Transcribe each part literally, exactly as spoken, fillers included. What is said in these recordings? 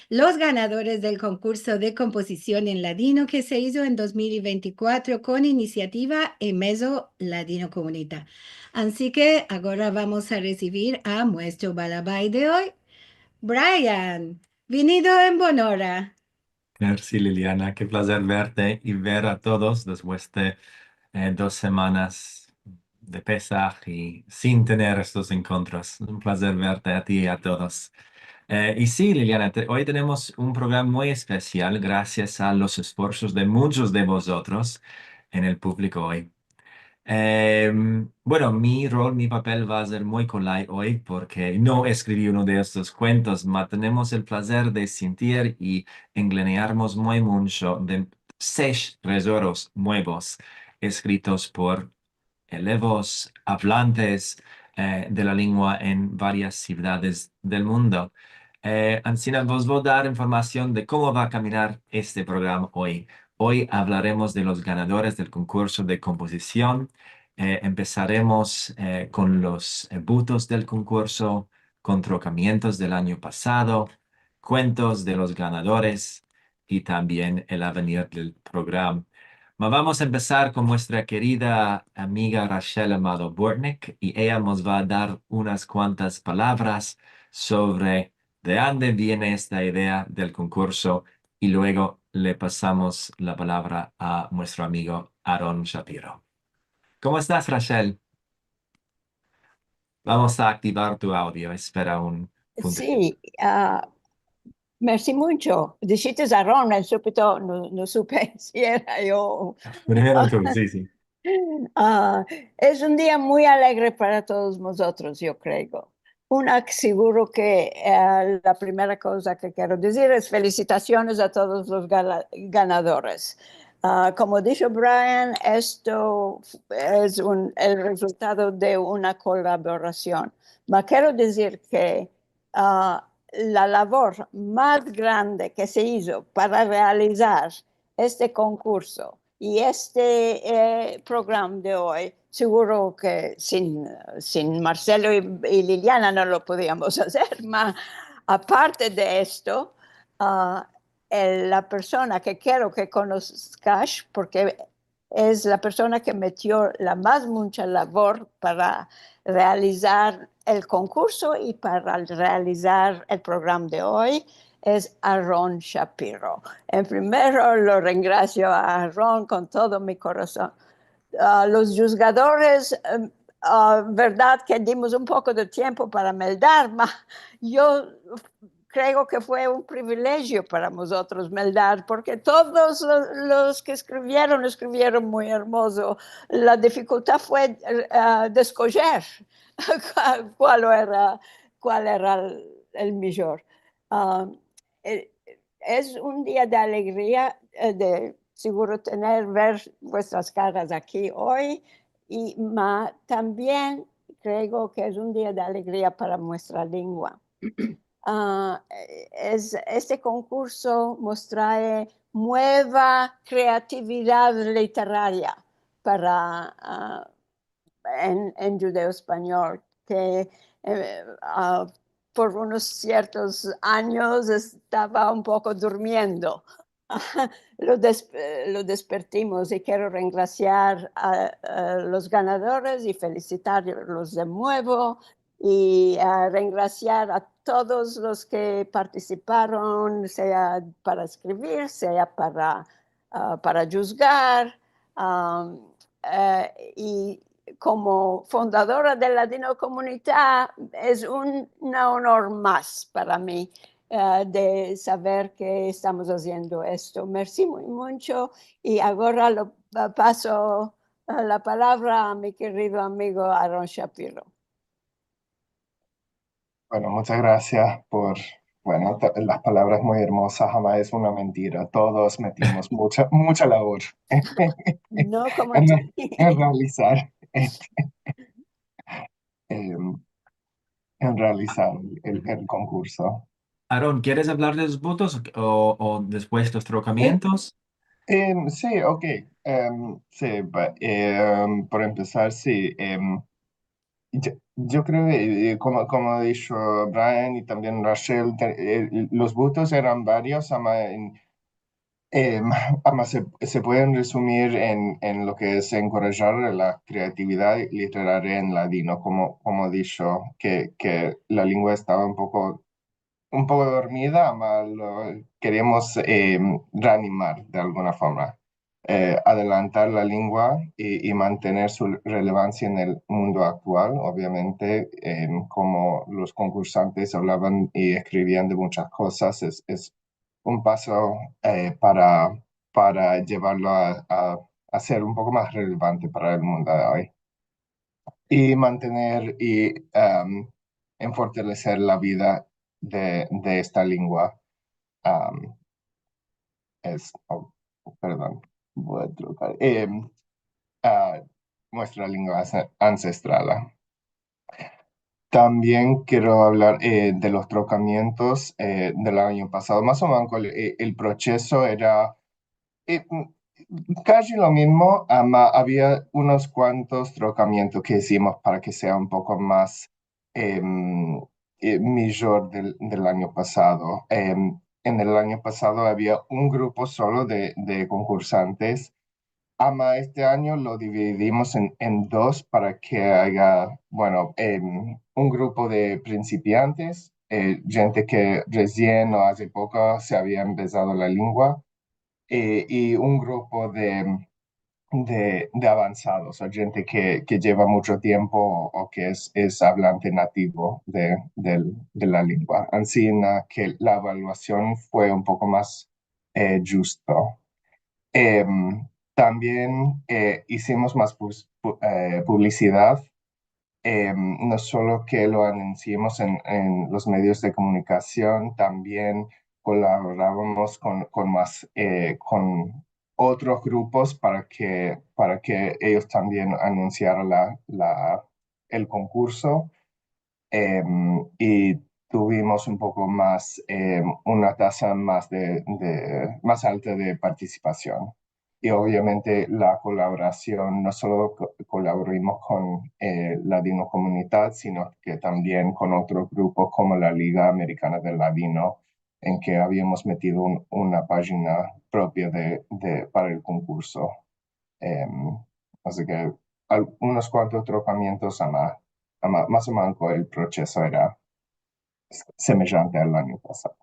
los ganadores del konkurso de kompozision en ladino ke se izo en dos mil i vente i kuatro kon inisiativa Emezo Ladino Komunita. Ansi ke agora vamos a resivir a muestro balabai de oy, Brian. Vinido en bonora. Mersi, Liliana. Ke plazer verte i ver a todos despues de, eh, dos semanas de Pesah i sin tener estos enkontros. Un plazer verte a ti i a todos. Eh, i si, Liliana, te-, oy tenemos un programa muy espesial grasias a los esforsos de munchos de vozotros en el publiko oy. Em, bueno, mi rol, mi papel va a ser muy kolay oy porke no eskrivi uno de estos kuentos, ma tenemos el plazer de sintir i englenearmos muy muncho de sesh tezoros muevos eskritos por elevos, avlantes, eh, de la lengua en varias sivdades del mundo. Eh, ansina vos vo dar informasion de komo va a kaminar este programa oy. Oy avlaremos de los ganadores del konkurso de kompozision. Eh, empesaremos, eh, kon los, eh, butos del konkurso, kon trokamientos del anyo pasado, kuentos de los ganadores i tambien el avenir del programa. Ma vamos a empesar kon muestra kerida amiga Rachel Amado Bortnick, i eya mos va a dar unas kuantas palavras sovre de ande viene esta idea del konkurso, i luego le pasamos la palavra a muestro amigo Aaron Shapiro. Komo estas, Rachel? Vamos a aktivar tu audio, espera un punto. Si, a, mersi muncho. Dishites Aaron, e subito no, no supe si era yo. Primero tu, si, si. A, es un dia muy alegre para todos mozotros, yo kreo. Una, siguro ke, e, la primera koza ke kero dizir es felisitasiones a todos los gala-, ganadores. A, komo disho Brian, esto es un, el rezultado de una kolaborasion. Ma kero dizir ke, a, la lavor mas grande ke se izo para realizar este konkurso i este, e, programa de oy, siguro ke sin, sin Marcelo i, i Liliana no lo podiamos azer, ma aparte de esto, a, el, la persona ke kero ke konoskas, porke es la persona ke metio la mas muncha lavor para realizar el konkurso i para realizar el programa de oy, es Aaron Shapiro. En primero lo rengrasio a Aaron kon todo mi korason. A, los juzgadores, em, a, verdad ke dimos un poko de tiempo para meldar, ma yo kreo ke fue un privilegio para mozotros meldar, porke todos lo-, los ke eskrivieron, eskrivieron muy ermozo. La difikultad fue, e, deskojer kual, kual era, kual era el, el mijor. A, e, es un dia de alegria, e, de siguro tener, ver vuestras karas aki oy, i, ma tambien kreo ke es un dia de alegria para muestra lengua. A, e, es, este konkurso mos trae mueva kreatividad literaria para, a, en, en djudeo-espanyol, ke, e, a, por unos siertos anyos estava un poko durmiendo. Lo des-, e, lo despertimos i kero rengrasiar a, a los ganadores i felisitarlos de muevo i, a, rengrasiar a todos los ke partisiparon, sea para eskrivir, sea para, a, para juzgar, a, e, i komo fundadora de Ladinokomunita es un, un onor mas para mi, e, de saver ke estamos aziendo esto. Mersi muy muncho i agora lo, paso la palavra a mi kerido amigo Aaron Shapiro. Bueno, muchas gracias por, bueno, to-, las palabras muy hermosas, jamás es una mentira. Todos metimos mucha, mucha labor No, komo en re-, en realizar este, em, en realizar el, el konkurso. Aaron, keres avlar de los butos o, o despues los trokamientos? Em, si, ok. Em, si, pa-, em, por empesar, si, em, Yo, yo kreo ke, e, komo, komo disho Brian i tambien Rachel, te-, e, los butos eran varios, ama en, em, ama se, se pueden resumir en, en lo ke es enkorajar la kreatividad literaria en ladino, komo, komo disho, ke, ke la lengua estava un poko un poko dormida, ama lo keremos, em, reanimar de alguna forma. E, adelantar la lengua i, i mantener su relevansia en el mundo aktual, obviamente, em, komo los konkursantes avlavan i eskrivian de munchas kozas, es, es un paso, e, para, para yevarlo a, a, a ser un poko mas relevante para el mundo de oy. I mantener i, em, enfortaleser la vida de, de esta lengua, am, es, o, pardon, vo a trokar, em, a, muestra lengua anse-, ansestrala. Tambien kero avlar, e, de los trokamientos, e, del anyo pasado. Mas o menos el, e, el proseso era, e, m-, kaji lo mizmo, ama avia unos kuantos trokamientos ke izimos para ke sea un poko mas em, e, mijor del, del anyo pasado. Em, en el anyo pasado avia un grupo solo de, de konkursantes. Ama este anyo lo dividimos en, en dos para ke aya, bueno, em, un grupo de prinsipiantes, e, djente ke resien o aze poko se avia empesado la lengua, e, i un grupo de, de, de avansados, o djente ke, ke yeva muncho tiempo o ke es, es avlante nativo de, del, de la lengua. Ansina ke la evaluasion fue un poko mas, e, djusto. Em, tambien, e, izimos mas pus-, pu-, e, publisidad em, no solo ke lo anunsiemos en, en los medios de komunikasion, tambien kolaboravamos kon, kon mas, e, kon otros grupos para ke, para ke eyos tambien anunsiaran la, la, el konkurso. Em, i tuvimos un poko mas, em, una tasa mas de, de, mas alta de partisipasion. I obviamente la kolaborasion, no solo ko-, kolaborimos kon, e, Ladinokomunidad, sino ke tambien kon otro grupo komo la Liga Amerikana del Ladino, en ke aviamos metido un, una pajina propia de, de, para el konkurso. Em, ansi ke al-, unos kuantos trokamientos, ama, ama, mas o menos el proseso era semejante al anyo pasado.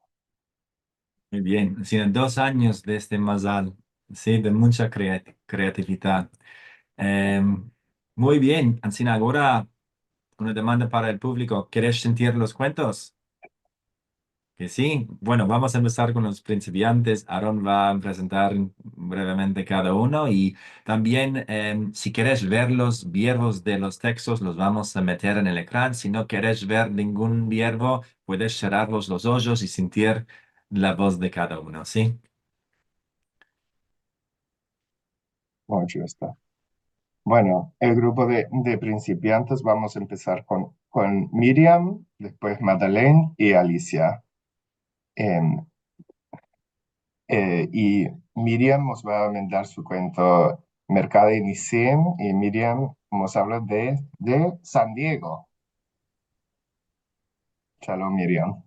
Muy bien, ansina dos anyos de este mazal, si, de muncha kreat-, kreatividad. Em, muy bien, ansina agora una demanda para el publiko. Keres sentir los kuentos? Ke si. Bueno, vamos a empesar kon los prinsipiantes. Aaron va a prezentar brevemente kada uno i tambien, em, si keres ver los vierbos de los tekstos, los vamos a meter en el ekran. Si no keres ver ningun vierbo, puedes serrar los, los ojos i sentir la voz de kada uno, si? Muncho gusto. Bueno, el grupo de, de prinsipiantes, vamos a empesar kon, kon Miriam, despues Madeleine i Alicia. Em, e, i Miriam mos va a mandar su kuento Merkada Anisim, i Miriam mos avla de, de San Diego. Shalom, Miriam.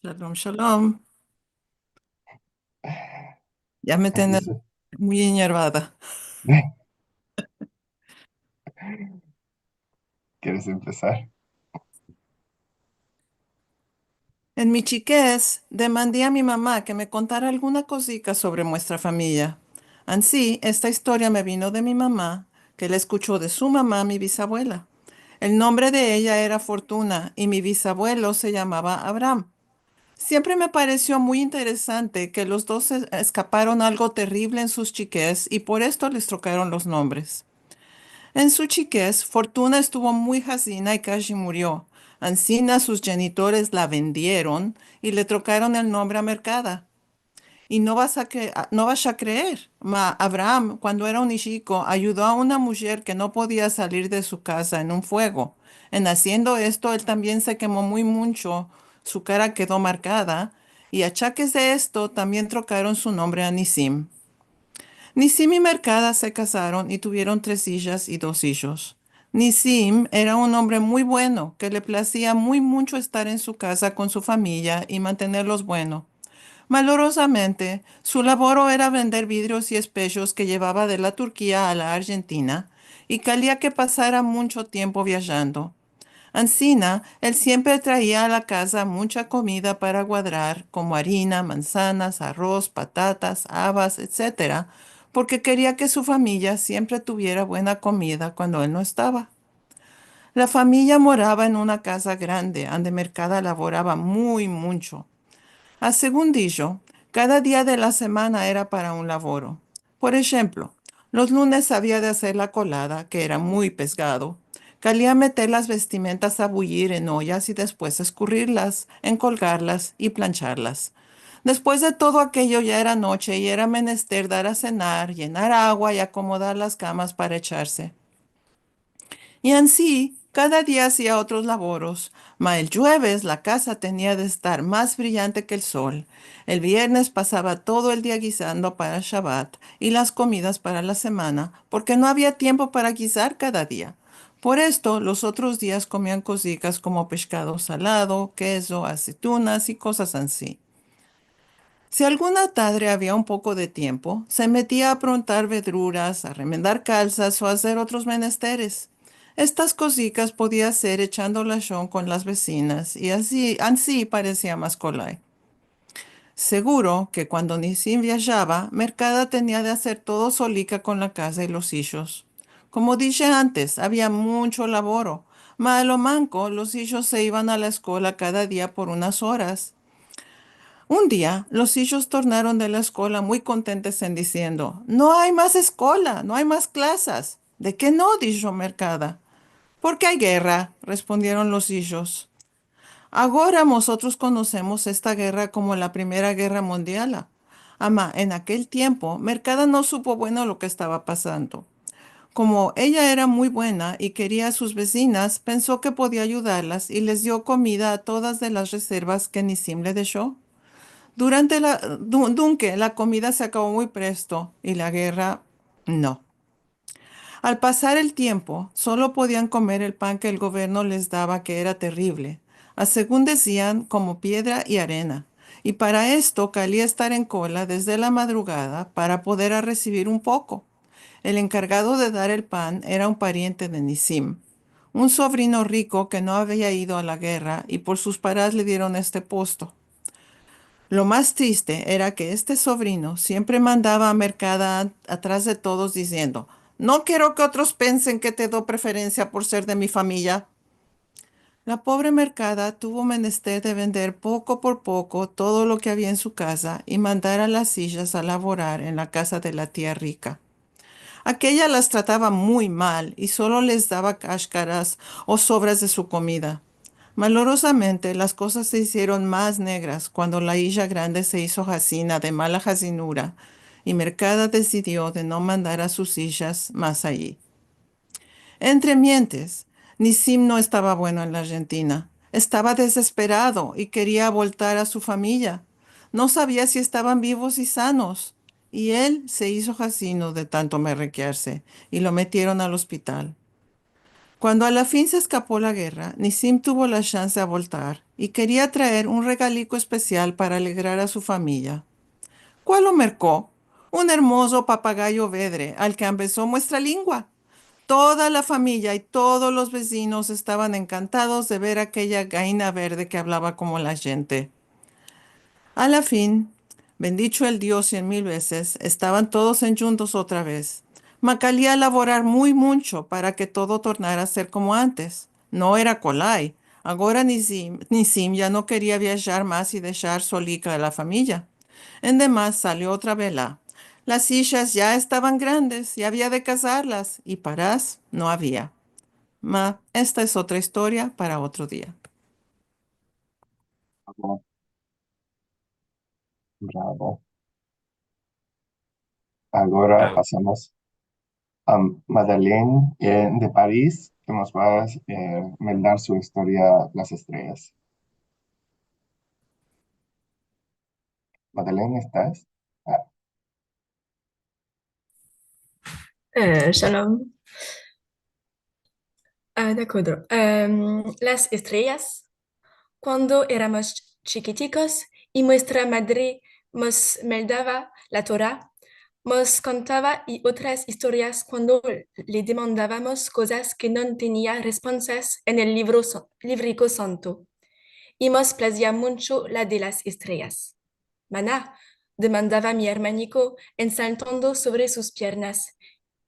Shalom, shalom. Ya me tienes muy enervada. Keres empesar? En mi chikez, demandi a mi mama ke me kontara alguna kozika sovre muestra famiya. Ansi, esta istoria me vino de mi mama, ke la eskucho de su mama, mi bizavuela. El nombre de eya era Fortuna i mi bizavuelo se yamava Avram. Siempre me paresio muy interesante ke los dos e-, eskaparon algo terrivle en sus chikez i por esto les trokaron los nombres. En su chikez, Fortuna estuvo muy hazina i kaji murio. Ansina sus djenitores la vendieron i le trokaron el nombre a Merkada. I no vas a kre-, a, no vas a kreer, ma Avram, kuando era un ijiko, ayudo a una mujer ke no podia salir de su kaza en un fuego. En aziendo esto, el tambien se kemo muy muncho, su kara kedo markada, i a achakes de esto tambien trokaron su nombre a Nisim. Nisim i Merkada se kazaron i tuvieron tres ijas i dos ijos. Nisim era un ombre muy bueno, ke le plazia muy muncho estar en su kaza kon su famiya i mantenerlos bueno. Malorozamente, su lavoro era vender vidrios i espejos ke yevava de la Turkia a la Arjentina, i kalia ke pasara muncho tiempo viajando. Ansina, el siempre traia a la kaza muncha komida para guadrar, komo arina, manzanas, aroz, patatas, avas, etsetera, porke keria ke su famiya siempre tuviera buena komida kuando el no estava. La famiya morava en una kaza grande, ande Merkada lavorava muy muncho. A segun disho, kada dia de la semana era para un lavoro. Por enshemplo, los lunes avia de azer la kolada, ke era muy pezgado. Kalia meter las vestimentas a buyir en oyas i despues eskurrirlas, enkolgarlas i plancharlas. Despues de todo akeyo ya era noche i era menester dar a senar, yenar agua i akomodar las kamas para echarse. I ansi, kada dia azia otros lavoros, ma el djueves la kaza tenia de estar mas briyante ke el sol. El viernes pasava todo el dia gizando para Shabat i las komidas para la semana, porke no avia tiempo para gizar kada dia. Por esto, los otros dias komian kozikas komo peshkado salado, kezo, azeitunas i kozas ansi. Si alguna tadre avia un poko de tiempo, se metia a aprontar vedruras, a remendar kalzas o a azer otros menesteres. Estas kozikas podia azer echando lashon kon las vezinas, i ansi, ansi paresia mas kolay. Seguro ke kuando Nisim viajava, Merkada tenia de azer todo solika kon la kaza i los ijos. Komo dishe antes, avia muncho lavoro, ma a lo manko los ijos se ivan a la eskola kada dia por unas oras. Un dia, los ijos tornaron de la eskola muy kontentes en diziendo: "No ay mas eskola, no ay mas klasas". "De ke no?", disho Merkada. "Porke ay gerra", respondieron los ijos. Agora mozotros konosemos esta gerra komo la Primera Gerra Mundiala. Ama en akel tiempo, Merkada no supo bueno lo ke estava pasando. Komo eya era muy buena i keria a sus vezinas, penso ke podia ayudarlas i les dio komida a todas de las rezervas ke Nisim le desho. Durante la, du-, dunke, la komida se akavo muy presto i la gerra no. Al pasar el tiempo, solo podian komer el pan ke el governo les dava, ke era terrivle, a segun dizian, komo piedra i arena, i para esto kalia estar en kola desde la madrugada para poder a resivir un poko. El enkargado de dar el pan era un pariente de Nisim, un sovrino riko ke no avia ido a la gerra i por sus paras le dieron este posto. Lo mas triste era ke este sovrino siempre mandava a Merkada a-, atras de todos diziendo: "No kero ke otros pensen ke te do preferensia por ser de mi famiya". La povre Merkada tuvo menester de vender poko por poko todo lo ke avia en su kaza i mandar a las ijas a lavorar en la kaza de la tia rika. Akeya las tratava muy mal i solo les dava kashkaras o sovras de su komida. Malorozamente, las kozas se izieron mas negras kuando la ija grande se izo hazina de mala hazinura i Merkada desidio de no mandar a sus ijas mas ayi. Entremientes, Nisim no estava bueno en la Arjentina. Estava dezesperado i keria avoltar a su famiya. No savia si estavan bivos i sanos. I el se izo hazino de tanto merrekearse i lo metieron al ospital. Kuando a la fin se eskapo la gerra, Nisim tuvo la shans de avoltar i keria traer un regaliko espesial para alegrar a su famiya. Kual lo merko? Un ermozo papagayo vedre, al ke ambezo muestra lingua. Toda la famiya i todos los vezinos estavan enkantados de ver akeya gaina verde ke avlava komo la djente. A la fin, bendicho el Dio sien mil vezes, estavan todos endjuntos otra vez. Ma kalia lavorar muy muncho para ke todo tornara a ser komo antes. No era kolay. Agora Nisim, Nisim ya no keria viajar mas i deshar solika a la famiya. Endemas, salio otra vela. Las ijas ya estavan grandes i avia de kazarlas, i paras no avia. Ma, esta es otra istoria para otro dia. Bravo. Bravo. Agora pasamos a Madeleine, eh, de Paris, ke mos va a, eh, meldar su istoria Las estreyas. Madeleine, estas? Ah. Eh, shalom. Ah, de akodro. Em, las estreyas. Kuando eramos chikitikos i muestra madre mos meldava la Tora, mos kontava i otras istorias kuando le demandavamos kozas ke no tenia responsas en el livro sa-, livriko santo. I mos plazia muncho la de las estreyas. Mana, demandava mi ermaniko en saltando sovre sus piernas,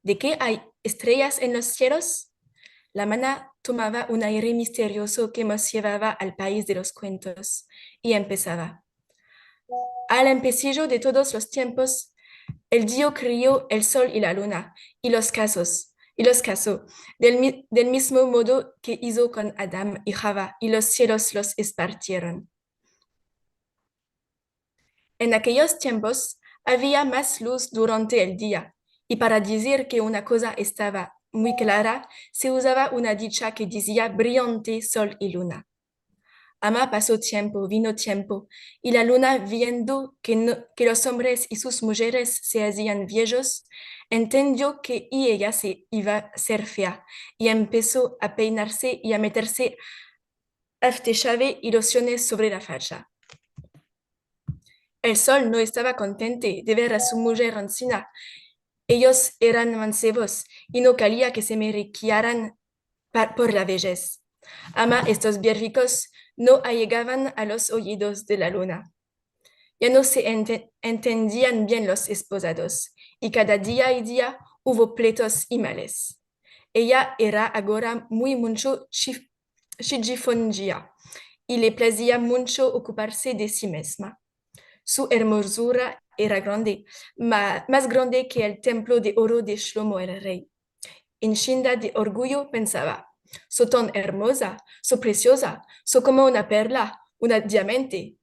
¿de ke ay estreyas en los sielos? La mana tomava un aire misteriozo ke mos yevava al pais de los kuentos i empesava: Al empesijo de todos los tiempos, el Dio krio el sol i la luna, i los kazos, i los kazo, del mi-, del mizmo modo ke izo kon Adam i Hava, i los sielos los espartieron. En akeyos tiempos avia mas luz durante el dia, i para dizir ke una koza estava muy klara, se uzava una dicha ke dizia briyante sol i luna. Ama paso tiempo, vino tiempo, i la luna, viendo ke no, ke los ombres i sus mujeres se azian viejos, entendio ke i eya se iva a ser fea, i empeso a peinarse i a meterse afteshave i losiones sovre la facha. El sol no estava kontente de ver a su mujer ansina. Eyos eran mansevos i no kalia ke se merikiaran pa-, por la vejez. Ama estos biervikos no ayegavan a los oyidos de la luna. Ya no se ente-, entendian bien los espozados, i kada dia i dia uvo pletos i males. Eya era agora muy muncho shif-, shijifonjia, i le plazia muncho okuparse de si mizma. Su ermozura era grande, ma-, mas grande ke el templo de oro de Shlomo el rey. Inshinda de orguyo pensava: So tan ermoza, so presioza, so komo una perla, una diamante.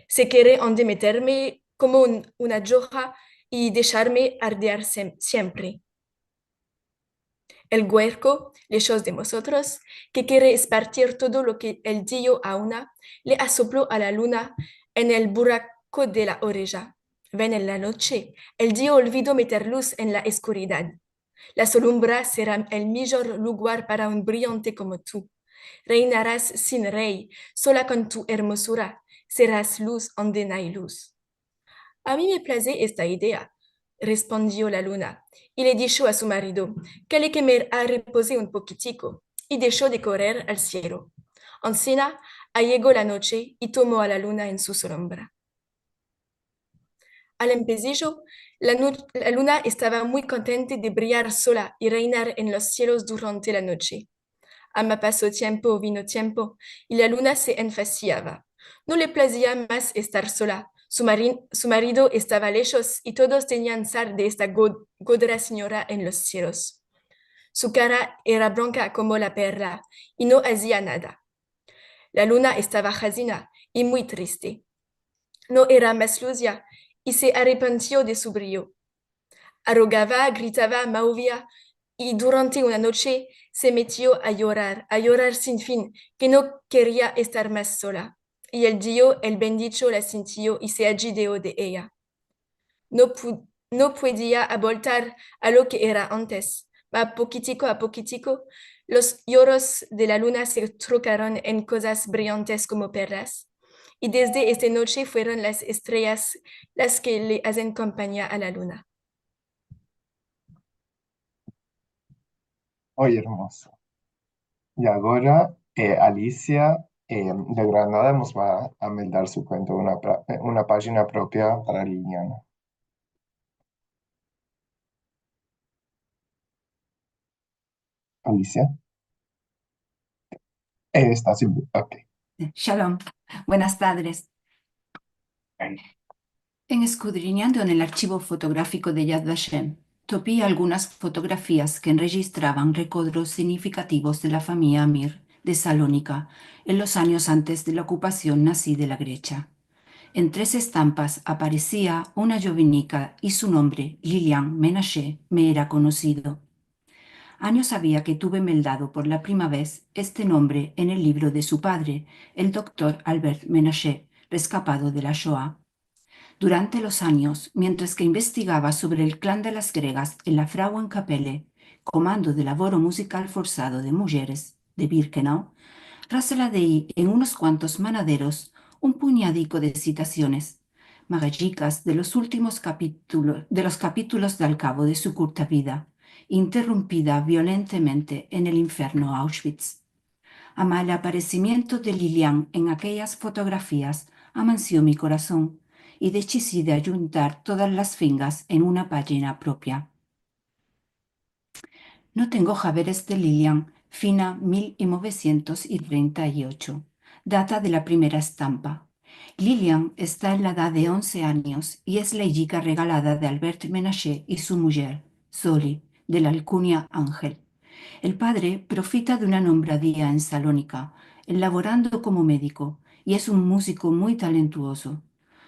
Se kere ande meterme komo un, una djoha i desharme ardear sem-, siempre. El guerko, leshos de mozotros, ke kere espartir todo lo ke el dio auna, le asoplo a la luna en el burako de la oreja. Ven en la noche, el dio olvido meter luz en la eskuridad. La solombra sera el mijor lugar para un briyante komo tu. Reinaras sin rey, sola kon tu ermozura, seras luz ande no ay luz. A mi me plaze esta idea, respondio la luna, i le disho a su marido: Kale ke me arrepoze un pokitiko, i desho de korer al sielo. Ansina, ayego la noche i tomo a la luna en su solombra. Al empesijo, la nu-, la luna estava muy kontente de briar sola i reinar en los sielos durante la noche. Ama paso tiempo, vino tiempo, i la luna se enfasiava. No le plazia mas estar sola. Su mari-, su marido estava leshos i todos tenian sar de esta go-, godra sinyora en los sielos. Su kara era blanka komo la perla i no azia nada. La luna estava hazina i muy triste. No era mas luzia i se arrepentio de su brio. Arogava, gritava, mauvia, i durante una noche se metio a yorar, a yorar sin fin, ke no keria estar mas sola. I el dio, el bendicho, la sintio i se ajideo de eya. No pu-, no puedia aboltar a lo ke era antes, ma pokitiko a pokitiko, los yoros de la luna se trokaron en kozas briyantes komo perlas, i desde esta noche fueron las estreyas las ke le azen kompanyia a la luna. Muy ermozo. I agora, eh, Alicia, eh, de Granada mos va a meldar su kuento, una pra-, eh, una pajina propia para Liliana. Alicia. Eh, esta sin, ok. Shalom. Buenas tardes. En eskudrinyando en el archivo fotografiko de Yad Vashem, topi algunas fotografias ke rejistravan rekodros signifikativos de la famiya Amir de Salonika en los anyos antes de la okupasion nazi de la Grecha. Entre esas estampas aparesia una djovenika i su nombre, Lilian Menashe, me era konosido. Anyos avia ke tuve meldado por la prima vez este nombre en el livro de su padre, el doktor Albert Menashe, reskapado de la Shoa. Durante los anyos, mientras ke investigava sovre el klan de las gregas en la Frauenkapelle, komando de lavoro muzikal forsado de mujeres, de Birkenau, rasela de i en unos kuantos manaderos un punyadiko de sitasiones, magajikas de los ultimos kapitulo-, de los kapitulos dal kavo de su kurta vida, interrumpida violentemente en el inferno Auschwitz. Ama el aparesimiento de Lilian en akeyas fotografias amansio mi korason i dechisi de ayuntar todas las fingas en una pajina propia. No tengo haberes de Lilian fina mil novesientos i trenta i ocho, data de la primera estampa. Lilian esta en la edad de onze anyos i es la ijika regalada de Albert Menashe i su mujer, Zoli, de la alkunya Angel. El padre profita de una nombradia en Salonika, lavorando komo mediko, i es un muziko muy talentuozo.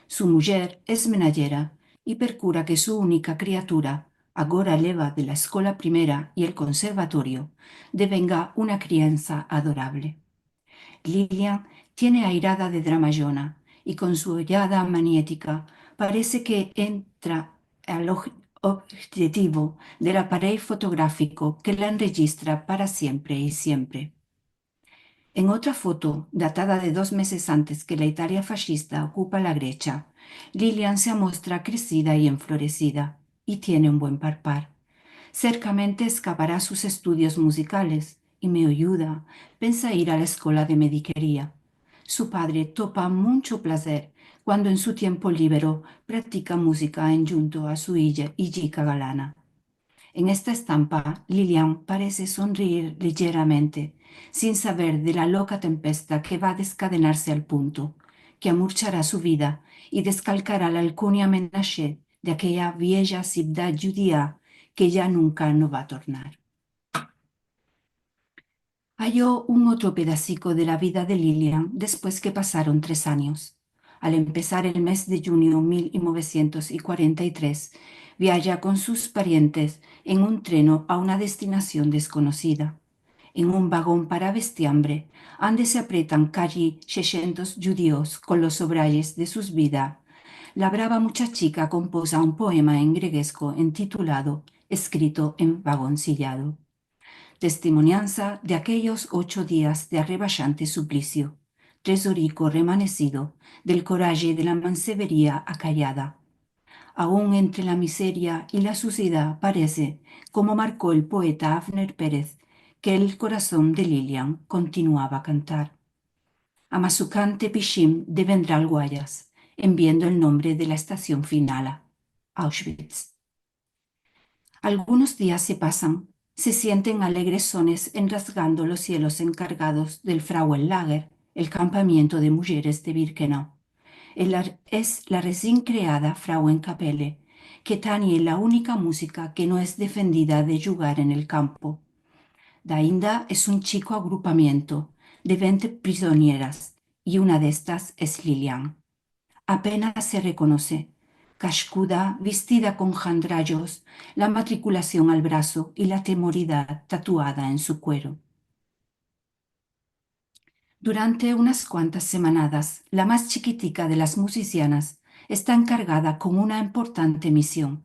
Su mujer es menajera i perkura ke su unika kriatura, agora leva de la eskola primera i el konservatorio, devenga una kriansa adorable. Lilian tiene airada de dramajona i kon su oyada manietika parese ke entra al oj-, objetivo del apareyo fotografiko ke la enrejistra para siempre i siempre. En otra foto, datada de dos mezes antes ke la Italia fashista okupa la Grecha, Lilian se amostra kresida i enfloresida, i tiene un buen parpar. Serkamente eskavara sus estudios muzikales, i me oyuda, pensa ir a la eskola de medikeria. Su padre topa muncho plazer kuando en su tiempo libero praktika muzika endjunto a su ija-, ijika galana. En esta estampa, Lilian parese sonreir lijeramente, sin saver de la loka tempesta ke va a deskadenarse al punto ke amurchara su vida i deskalkara la alkunya Menashe de akeya vieja sivdad djudia ke ya nunka no va a tornar. Ayo un otro pedasiko de la vida de Lilian despues ke pasaron tres anyos. Al empesar el mez de djunio mil novesientos i kuarenta i tres, viaja kon sus parientes en un treno a una destinasion deskonosida. En un vagon para vestiambre, ande se apretan kaji seshentos djudios kon los obrajes de sus vida, la brava muchachika kompoza un poema en gregesko entitulado Eskrito en vagonsiyado. Testimoniansa de akeyos ocho dias de arrebashante suplisio, trezoriko remanesido del koraje de la manseveria akayada. Aun entre la miseria i la susiedad parese, komo marko el poeta Avner Perez, ke el korason de Lilian kontinuava a kantar. Ama su kante pishim devendra alguayas, en viendo el nombre de la estasion finala, Auschwitz. Algunos dias se pasan, se sienten alegres sones enrasgando los sielos enkargados del Frauenlager, el kampamiento de mujeres de Birkenau. El ar-, es la resien kreada Frauenkapelle, ke tanie la unika muzika ke no es defendida de djugar en el kampo. Dainda es un chiko agrupamiento de vente prizonieras, i una de estas es Lilian. Apenas se rekonose, kashkuda, vestida kon handrayos, la matrikulasion al braso i la temoridad tatuada en su kuero. Durante unas kuantas semanadas, la mas chikitika de las muzisianas esta enkargada kon una importante mision.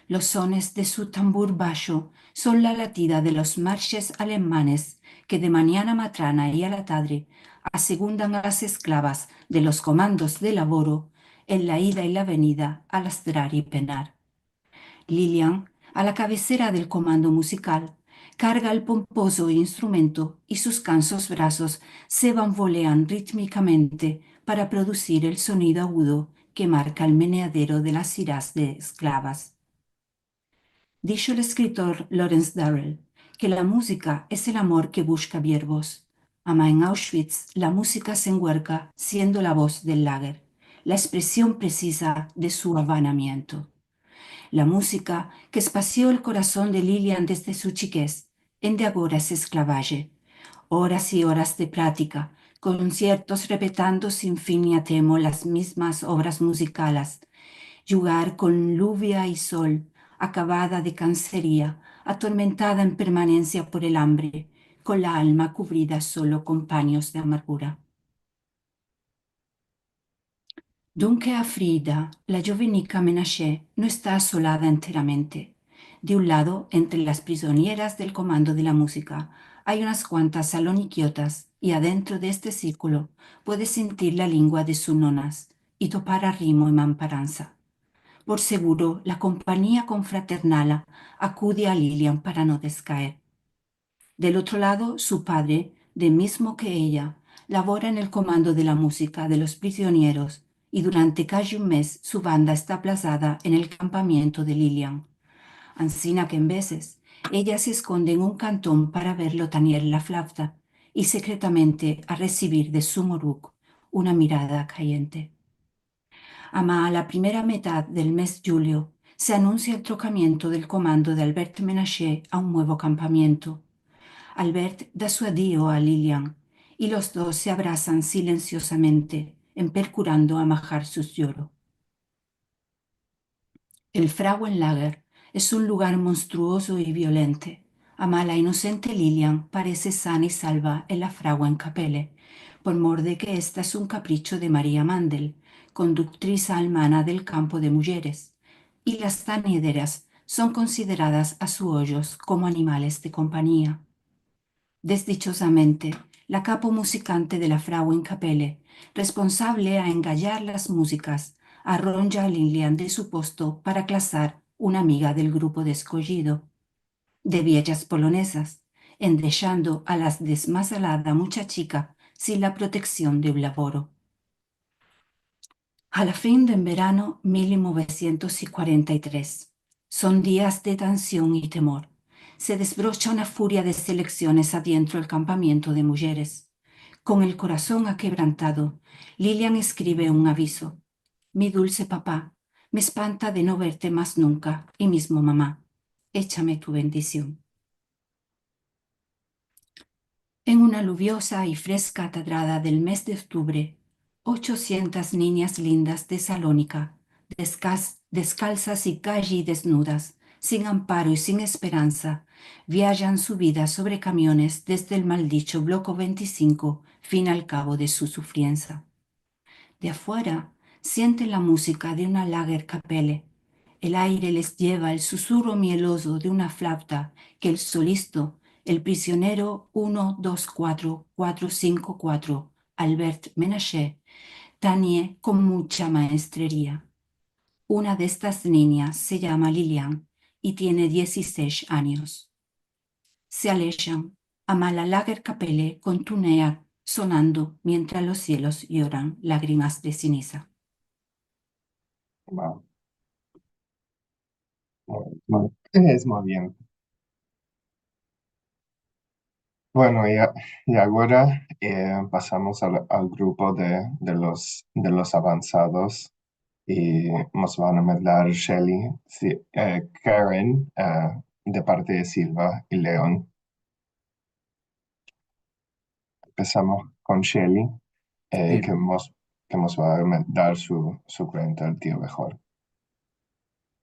Los sones de su tambur basho son la latida de los marshes alemanes ke de manyana matrana i a la tadre asegundan a las esklavas de los komandos de lavoro en la ida i la venida a lastrar i penar. Lilian, a la kavesera del komando muzikal, karga el pompozo instrumento i sus kansos brasos se banvolean ritmikamente para produsir el sonido agudo ke marka el meneadero de las hiras de esklavas. Disho el eskritor Lawrence Durrell ke la muzika es el amor ke bushka vierbos. Ama en Auschwitz la muzika se enguerka siendo la voz del lager, la ekspresion presiza de su avanamiento. La muzika ke espasio el korason de Lilian desde su chikez, ende agora es esklavaje. Oras i oras de pratika, konsiertos repetando sin fin i a temo las mizmas ovras muzikalas. Djugar kon luvia i sol, akavada de kanseria, atormentada en permanensia por el ambre, kon la alma kuvrida solo kon panyos de amargura. Dunke afrida, la djovenika Menashe no esta asolada enteramente. De un lado, entre las prizonieras del komando de la muzika, ay unas kuantas salonikiotas, i adentro de este sirkulo puedes sintir la lingua de sus nonas i topar arimo i mamparansa. Por seguro, la kompanyia konfraternala akude a Lilian para no deskaer. Del otro lado, su padre, de mizmo ke eya, lavora en el komando de la muzika de los prizioneros, i durante kaji un mez su banda esta plazada en el kampamiento de Lilian. Ansina ke en vezes, eya se eskonde en un kanton para verlo tanier la flavta i sekretamente a resivir de su moruk una mirada kayente. Ama a la primera metad del mez djulio se anunsia el trokamiento del komando de Albert Menashe a un muevo kampamiento. Albert da su adio a Lilian i los dos se abrasan silensiosamente, en perkurando amajar sus yoro. El Frauenlager es un lugar monstruozo i violente. Ama la inosente Lilian parese sana i salva en la Frauenkapelle, por mor de ke esta es un kapricho de Maria Mandel, konduktriz almana del kampo de mujeres, i las taniederas son konsideradas a su ojos komo animales de kompanyia. Desdichozamente, la kapo muzikante de la Frauenkapelle, responsavle a engayar las muzikas, arronja a Lilian de su posto para klasar una amiga del grupo deskojido, de viejas polonesas, endeshando a la desmazalada muchachika sin la proteksion de un lavoro. A la fin de enverano mil novesientos i kuarenta i tres, son dias de tension i temor. Se desbrocha una furia de seleksiones adientro el kampamiento de mujeres. Kon el korason akebrantado, Lilian eskrive un avizo: "Mi dulse papa, me espanta de no verte mas nunka, i mizmo mama. Echame tu bendision". En una luvioza i freska tadrada del mez de oktubre, ochosientas ninyas lindas de Salonika, deskas-, deskalsas i kaji desnudas, sin amparo i sin esperansa, viajan su vida sovre kamiones desde el maldicho Bloko vente i sinko, fin al kavo de su sufriensa. De afuera, sienten la muzika de una Lagerkapelle. El aire les yeva el suzuro mielozo de una flavta ke el solisto, el prizionero uno dos kuatro kuatro sinko kuatro, Albert Menashe, tanie kon mucha maestreria. Una de estas ninyas se yama Lilian i tiene diesisesh anyos. Se alejan, ama la Lagerkapelle kontinua sonando mientras los sielos yoran lagrimas de siniza. Wow. Muy, muy, es muy bien. Bueno, i a-, i agora, eh, pasamos al, al grupo de, de los, de los avansados. I mos van a medar Shelly, si, eh, Karen, eh, de parte de Silva i Leon. Empesamos kon Shelly, eh, si, ke mos, ke mos va a medar su, su kuenta el tio Behor.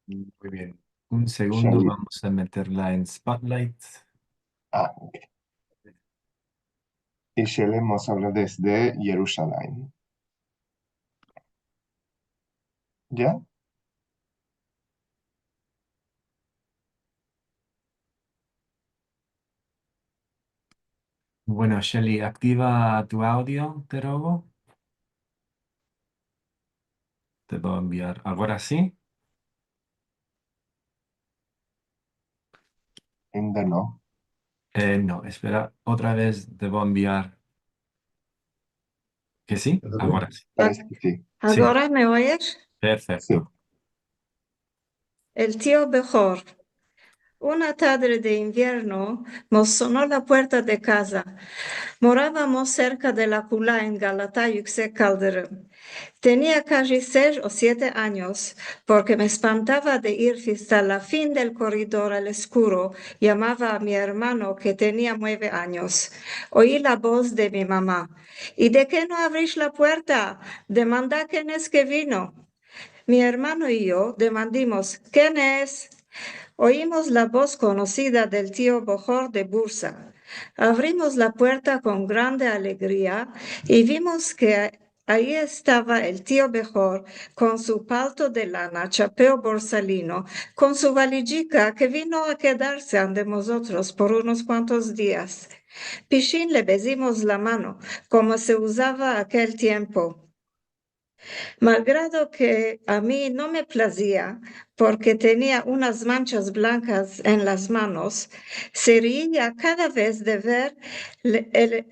Muy bien. Un segundo, Shelly. Vamos a meterla en Spotlight. Ah, ok. I Shelly mos avla desde Yerushalayim. Ya? Bueno, Shelly, aktiva tu audio, te rogo. Te vo a enviar. Agora si? Ainda no. Eh, no, espera, otra vez te vo a enviar. Ke si? Agora si. Parese ke si. Si. Agora me oyes? Perfekto. Si. El tio Behor. Una tadre de invierno mos sono la puerta de kaza. Moravamos serka de la kula en Galata Yuksek Kalderem. Tenia kaji sesh o siete anyos, porke me espantava de ir asta la fin del koridor al eskuro, yamava a mi ermano ke tenia mueve anyos. Oyi la boz de mi mama: "I de ke no avrish la puerta? Demanda ken es ke vino." Mi ermano i yo demandimos: "Ken es?" Oyimos la boz konosida del tio Behor de Bursa. Avrimos la puerta kon grande alegria i vimos ke ayi estava el tio Behor kon su palto de lana, chapeo borsalino, kon su valijika ke vino a kedarse ande mozotros por unos kuantos dias. Pishin le bezimos la mano, komo se uzava akel tiempo. Malgrado ke a mi no me plazia, porke tenia unas manchas blankas en las manos, se riia kada vez de ver le, el,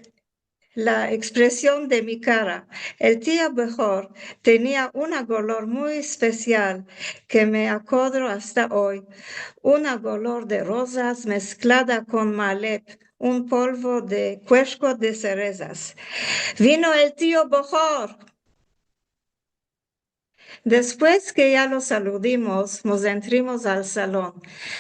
la ekspresion de mi kara. El tio Behor tenia una golor muy espesial ke me akodro asta oy, una golor de rozas mesklada kon malep, un polvo de kueshko de serezas. Vino el tio Behor! Despues ke ya lo saludimos, mos entrimos al salon.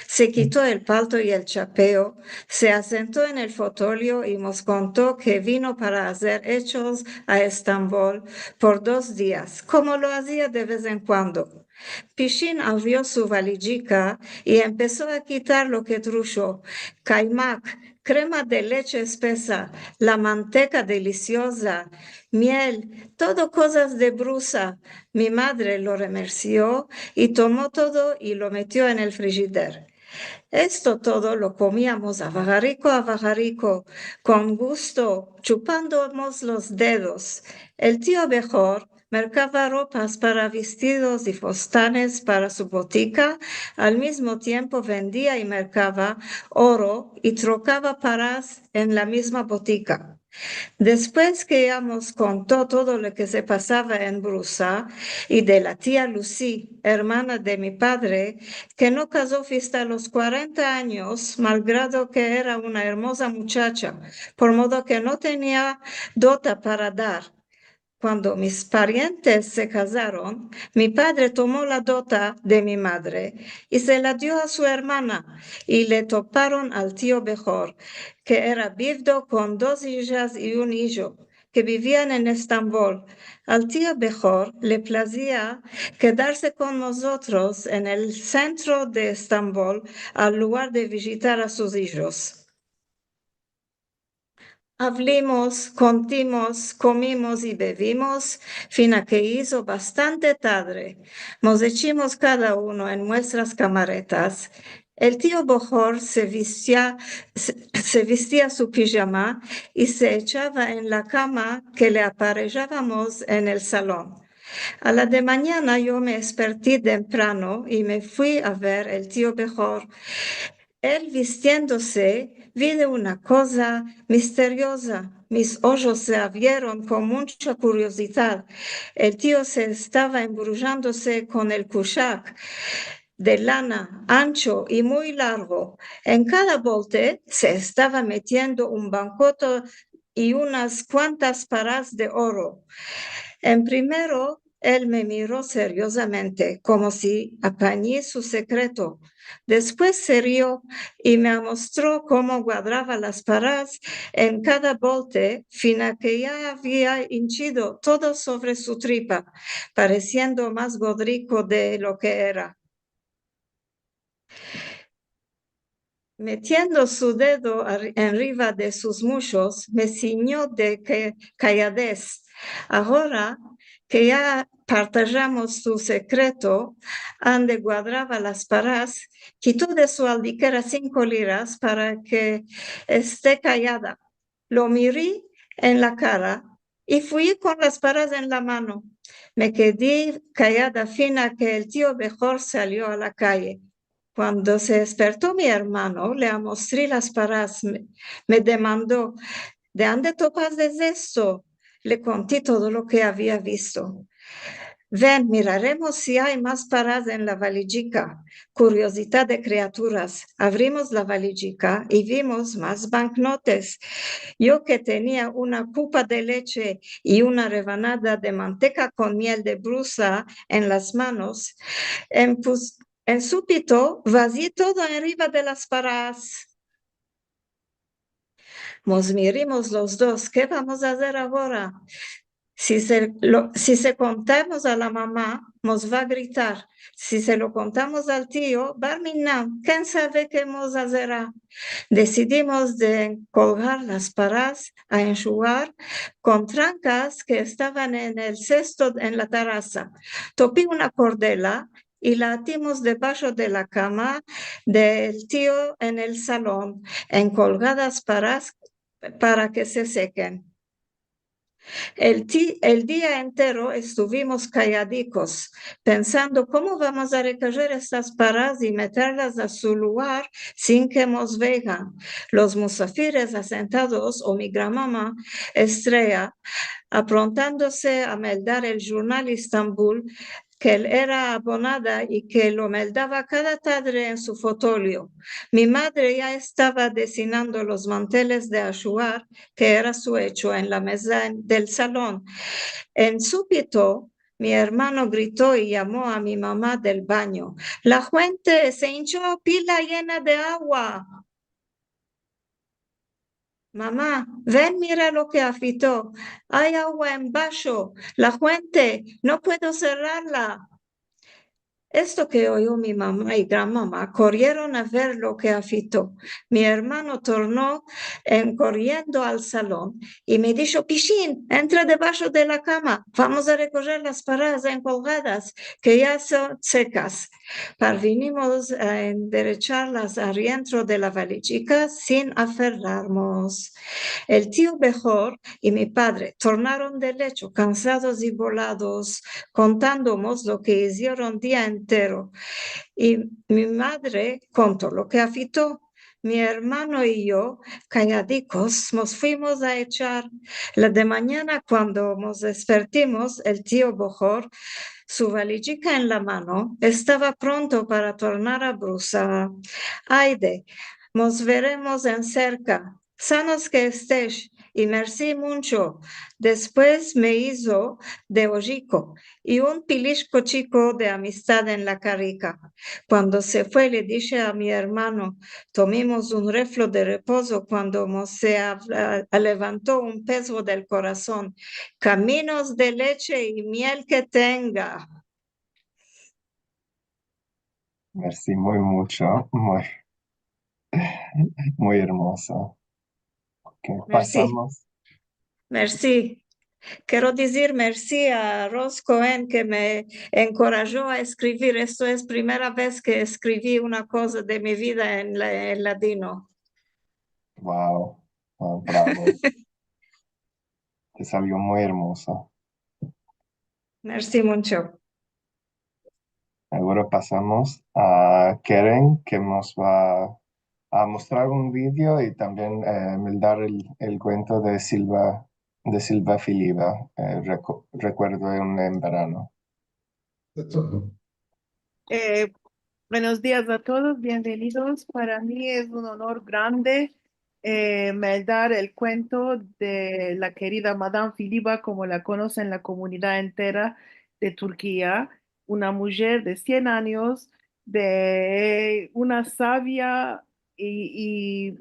Se kito el palto i el chapeo, se asento en el fotolyo i mos konto ke vino para azer echos a Estambol por dos dias, komo lo azia de vez en kuando. Pishin avrio su valijika i empeso a kitar lo ke trusho: kaymak, krema de leche espesa, la manteka delisioza, miel, todo kozas de Brusa. Mi madre lo remersio i tomo todo i lo metio en el frijider. Esto todo lo komiamos avagariko, avagariko, kon gusto, chupando mos los dedos. El tio Behor merkava ropas para vestidos i fustanes para su botika, al mizmo tiempo vendia i merkava oro i trokava paras en la mizma botika. Despues ke ya mos konto todo lo ke se pasava en Brusa i de la tia Lusi, ermana de mi padre, ke no kazo fista los kuarenta anyos, malgrado ke era una ermoza muchacha, por modo ke no tenia dota para dar. Kuando mis parientes se kazaron, mi padre tomo la dota de mi madre i se la dio a su ermana, i le toparon al tio Behor, ke era bivdo kon dos ijas i un ijo, ke bivian en Estambol. Al tio Behor le plazia kedarse kon mozotros en el sentro de Estambol, al lugar de vijitar a sus ijos. Avlimos, kontimos, komimos i bevimos, fina ke izo bastante tadre. Mos echimos kada uno en muestras kamaretas. El tio Behor se vistia, se, se vistia su pijama i se echava en la kama ke le aparejavamos en el salon. A la de manyana yo me esperti temprano i me fui a ver el tio Behor. El vistiendose, vi de una koza misterioza. Mis ojos se avrieron kon muncha kuriozidad. El tio se estava embrujandose kon el kushak de lana, ancho i muy largo. En kada bolte se estava metiendo un bankoto i unas kuantas paras de oro. En primero, el me miro seriozamente, komo si apanyi su sekreto. Despues se rio i me amostro komo guadrava las paras en kada bolte, fina ke ya avia inchido todo sovre su tripa, paresiendo mas godriko de lo ke era. Metiendo su dedo ar-, enriva de sus mushos, me sinyo de ke-, kayades. Agora ke ya partajamos su sekreto, ande guadrava las paras, kito de su aldikera sinko liras para ke este kayada. Lo miri en la kara i fui kon las paras en la mano. Me kedi kayada fina ke el tio Behor salio a la kaye. Kuando se esperto mi ermano, le amostri las paras. Me, me demando: "De ande topaste esto?" Le konti todo lo ke avia visto. "Ven, miraremos si ay mas paras en la valijika." Kuriozidad de kriaturas, avrimos la valijika i vimos mas banknotes. Yo ke tenia una kupa de leche i una rebanada de manteka kon miel de Brusa en las manos, en pus-, en supito vazi todo enriva de las paras. Mos mirimos los dos: "Ke vamos a azer agora? Si se lo, si se kontamos a la mama, mos va a gritar. Si se lo kontamos al tio, Barminan, ken save ke mos azera?" Desidimos de kolgar las paras a enshugar kon trankas ke estavan en el sesto en la tarasa. Topi una kordela i la atimos debasho de la kama del tio en el salon, en kolgadas paras para ke se seken. El ti-, el dia entero estuvimos kayadikos, pensando komo vamos a rekojer estas paras i meterlas a su lugar sin ke mos vean. Los musafires asentados o mi granmama Estrea aprontandose a meldar el jurnal Istambul ke el era abonada i ke lo meldava kada tadre en su fotolio. Mi madre ya estava desinando los manteles de ashuar, ke era su echo, en la meza en, del salon. En supito, mi ermano grito i yamo a mi mama del banyo: "La fuente se incho pila yena de agua. Mama, ven, mira lo ke afito. Ay agua embasho. La fuente, no puedo serrarla." Esto ke oyo mi mama i granmama korrieron a ver lo ke afito. Mi ermano torno en korriendo al salon i me disho: "Pishin, entra debasho de la kama. Vamos a rekojer las paras enkolgadas, ke ya son sekas." Parvinimos a enderechar las arientro de la valijika sin aferrarmos. El tio Behor i mi padre tornaron del echo, kansados i bolados, kontandomos lo ke izieron dia entero. I mi madre konto lo ke afito. Mi ermano i yo, kayadikos, mos fuimos a echar. La demanyana, kuando mos despertimos, el tio Behor, su valijika en la mano, estava pronto para tornar a Brusa. Ayde, mos veremos en serka. Sanos ke estesh, i mersi muncho. Despues me izo de ojiko i un pilishko chiko de amistad en la karika. Kuando se fue, le dishe a mi ermano, tomimos un reflo de repozo kuando mo se a-, a-, alevanto un peso del korason: "Kaminos de leche i miel ke tenga." Mersi muy muncho, muy, muy ermozo. Ok, pasamos. Mersi. Kero dizir mersi a Rose Cohen ke me enkorajo a eskrivir. Esto es primera vez ke eskrivi una koza de mi vida en la-, en ladino. Wow, wow, bravo. Te salio muy ermozo. Mersi muncho. Agora pasamos a Keren, ke mos va a mostrar un video i tambien, eh, meldar el, el kuento de Silva, de Silva Filiba, eh, reku-, Rekuerdo de un en verano. Eh, buenos dias a todos, bienvenidos. Para mi es un onor grande, eh, meldar el kuento de la kerida Madam Filiba, komo la konosen la komunidad entera de Turkia, una mujer de sien anyos, de una savia i, i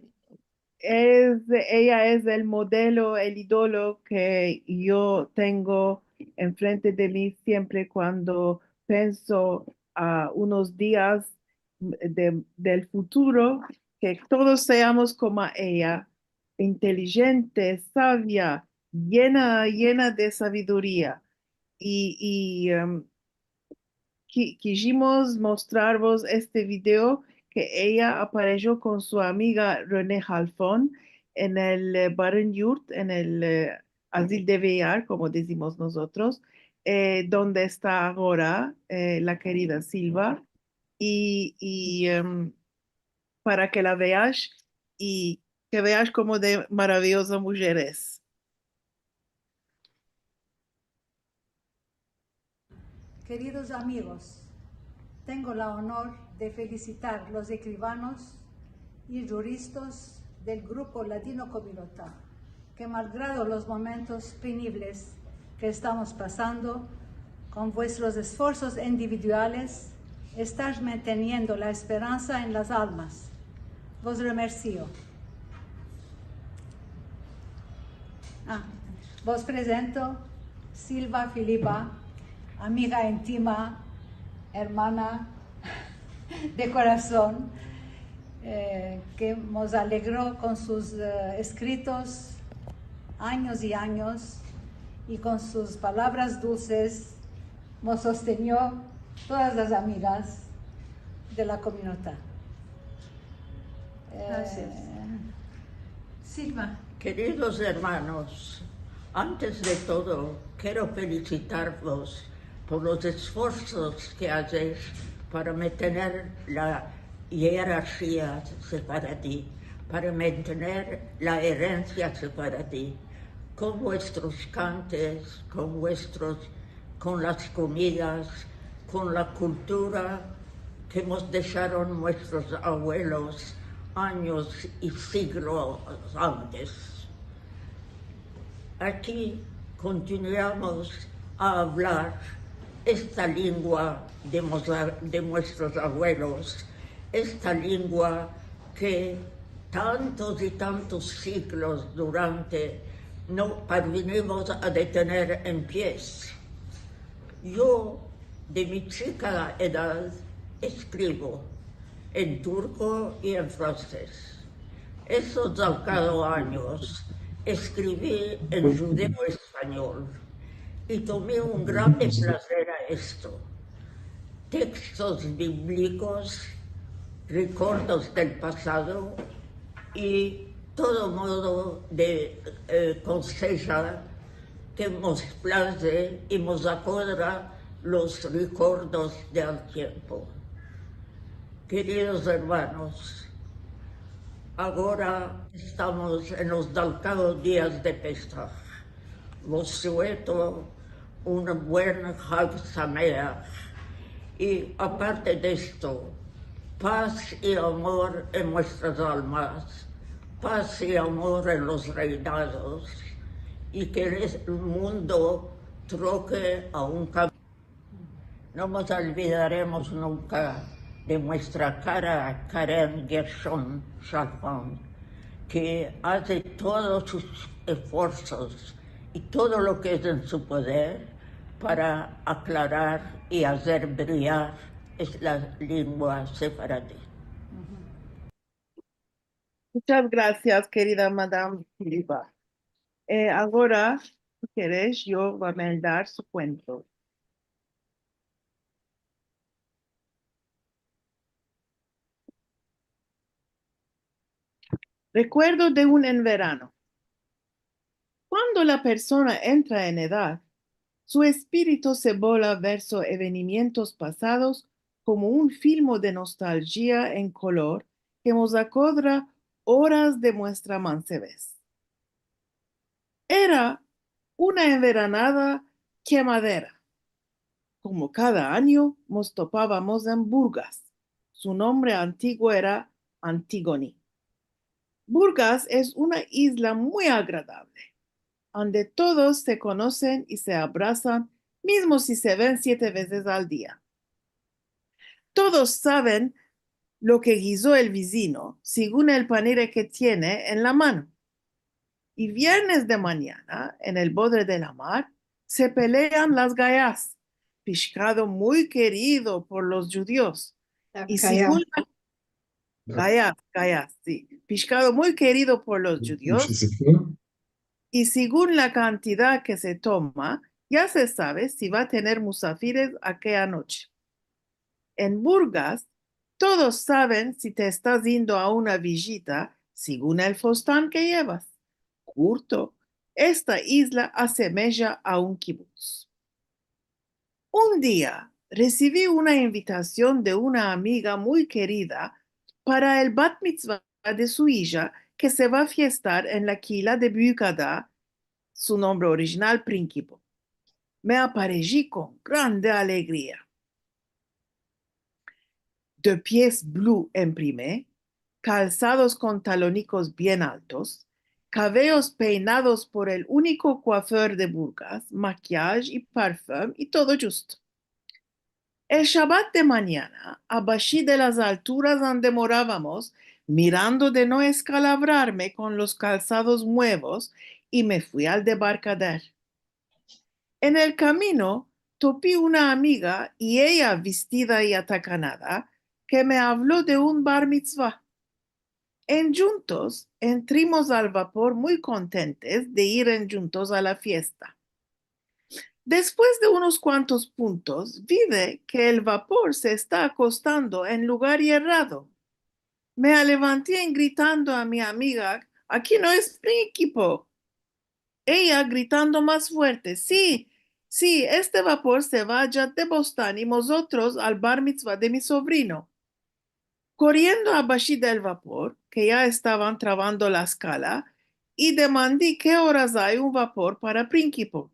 es, eya es el modelo, el idolo ke yo tengo enfrente de mi siempre kuando penso a unos dias de, del futuro, ke todos seamos komo eya, intelijente, savia, yena, yena de saviduria. I, i, em, ki-, kijimos mostrarvos este video ke eya aparesho kon su amiga Renée Halfon en el, eh, Barın Yurt, en el, eh, azil de veyar, komo dizimos mozotros, eh, donde esta agora, eh, la kerida Silva, i, i, em, para ke la veash i ke veash komo de maraviyoza mujer es. Keridos amigos, tengo la onor de felisitar los eskrivanos i djuristas del grupo Ladino Kominota, ke malgrado los momentos penibles ke estamos pasando, kon vuestros esforsos individuales, estash manteniendo la esperansa en las almas. Vos remersio. Ah, vos prezento Silva Filiba, amiga intima, ermana de korason, eh, ke mos alegro kon sus, eh, eskritos anyos i anyos i kon sus palavras dulses mos sostenio todas las amigas de la kominota. Grasias. Eh, Silva, Keridos ermanos, antes de todo, kero felisitarvos por los esforsos ke azes para mantener la ierarkia sefaradi, para mantener la erensia sefaradi, kon vuestros kantes, kon vuestros, kon las komidas, kon la kultura ke mos desharon muestros avuelos anyos i siglos antes. Aki kontinuamos a avlar esta lengua de mos-, de muestros avuelos, esta lengua ke tantos i tantos siglos durante no parvinimos a detener en pies. Yo, de mi chika edad, eskrivo en turko i en fransez. Estos dalkado anyos eskrivi en djudeo-espanyol i tomi un grande plazer a esto. Tekstos biblikos, rekordos del pasado i todo modo de, eh, konseja ke mos plaze i mos akodra los rekordos del tiempo. Keridos ermanos, agora estamos en los dalkados dias de Pesah. Vos sueto un buen Hag Sameach. I aparte de esto, paz i amor en vuestras almas, paz i amor en los reinados, i ke el mundo troke a un kam-, No mos olvidaremos nunka de muestra kara Karen Gershon Shafran, ke aze todos sus esforsos i todo lo ke es en su poder para aklarar i azer brillar es la lengua sefaradi. Muchas gracias, kerida Madam Filipa. Eh, agora, si keresh, yo vo a meldar su kuento. Rekuerdo de un enverano. Kuando la persona entra en edad, su espirito se bola verso evenimientos pasados komo un filmo de nostalgia en kolor ke mos akodra oras de muestra mansevez. Era una enveranada kemadera. Komo kada anyo, mos topavamos en Burgas. Su nombre antiguo era Antigoni. Burgas es una izla muy agradavle, ande todos se konosen i se abrasan, mizmo si se ven siete vezes al dia. Todos saven lo ke gizo el vizino, segun el panire ke tiene en la mano. I viernes de manyana, en el bodre de la mar, se pelean las gayas, pishkado muy kerido por los djudios. La gaya. I segun la, gayas, gayas, si. Pishkado muy kerido por los djudios. I segun la kantidad ke se toma, ya se save si va a tener musafires akeya noche. En Burgas, todos saven si te estas indo a una vijita segun el fostan ke yevas. Kurto, esta izla asemeja a un kibutz. Un dia resivi una invitasion de una amiga muy kerida para el bat mitzva de su ija ke se va a fiestar en la kila de Bukada, su nombre orijinal Prinkipo. Me apareji kon grande alegria. De pies blu en prime, kalsados kon talonikos bien altos, kaveos peinados por el uniko kuafer de Burgas, makiyaj i parfum i todo djusto. El shabat de manyana, abashi de las alturas ande moravamos, mirando de no eskalavrarme kon los kalsados muevos, i me fui al debarkader. En el kamino topi una amiga i eya vistida i atakanada ke me avlo de un bar mitzva. Endjuntos entrimos al vapor muy kontentes de ir endjuntos a la fiesta. Despues de unos kuantos puntos, vide ke el vapor se esta akostando en lugar yerrado. Me alevanti en gritando a mi amiga Aki no es Prinkipo. Eya gritando mas fuerte: Si, si, este vapor se va ayat de Bostan i mozotros al bar mitzva de mi sovrino. Koriendo abashi del vapor, ke ya estavan travando la eskala, i demandi ke oras ay un vapor para Prinkipo.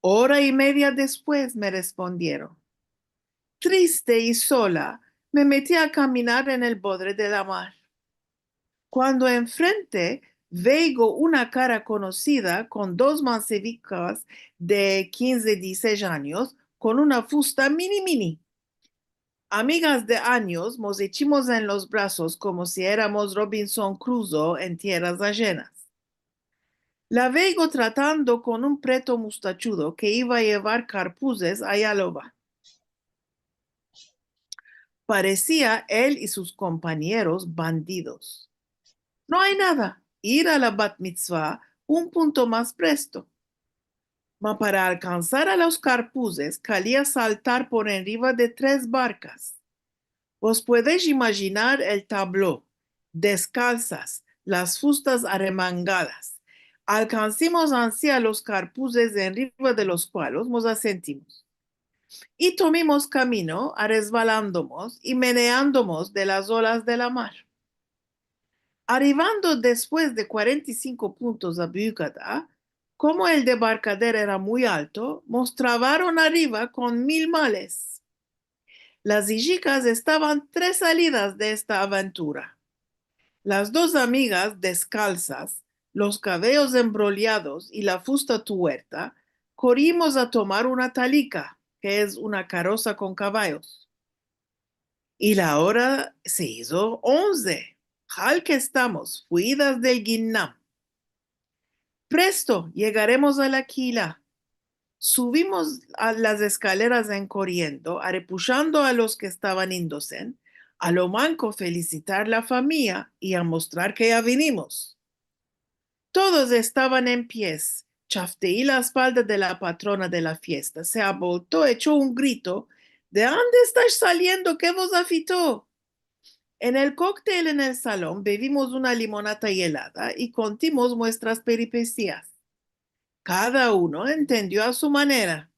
Ora i media despues, me respondieron. Triste i sola, me meti a kaminar en el bodre de la mar. Kuando enfrente veigo una kara konosida kon dos mansevikas de kinze, dizisesh anyos, kon una fusta mini mini. Amigas de anyos, mos echimos en los brazos komo si eramos Robinson Kruzo en tierras ajenas. La veigo tratando kon un preto mustachudo ke iva a yevar karpuzes a Yalova. Paresia el i sus kompañeros bandidos. No ay nada, ir a la bat mitzva un punto mas presto. Ma para alkansar a los karpuzes, kalia saltar por enriva de tres barkas. Vos puedesh imajinar el tablo: deskalsas, las fustas aremangadas. Alkansimos ansi a los karpuzes enriva de los kualos mos asentimos. I tomimos kamino, aresvalandomos i meneandomos de las olas de la mar. Arivando despues de kuarenta i sinko puntos a Bukada, komo el debarkader era muy alto, mos travaron ariva kon mil males. Las ijikas estavan tres salidas de esta aventura. Las dos amigas deskalsas, los kavelos embrolyados i la fusta tuerta, korimos a tomar una talika, ke es una karosa kon kavayos. I la ora se izo onze. Hal ke estamos, fuidas del ginnam. Presto yegaremos a la kila. Suvimos a las eskaleras en koriendo, arepushando a los ke estavan indosen, a lo manko felisitar la famiya i a mostrar ke ya vinimos. Todos estavan en pies. Chaftei la espalda de la patrona de la fiesta. Se abolto, echo un grito: "De ande estash saliendo? Ke vos afito?" En el koktel en el salon bevimos una limonata yelada i kontimos muestras peripesias. Kada uno entendio a su manera.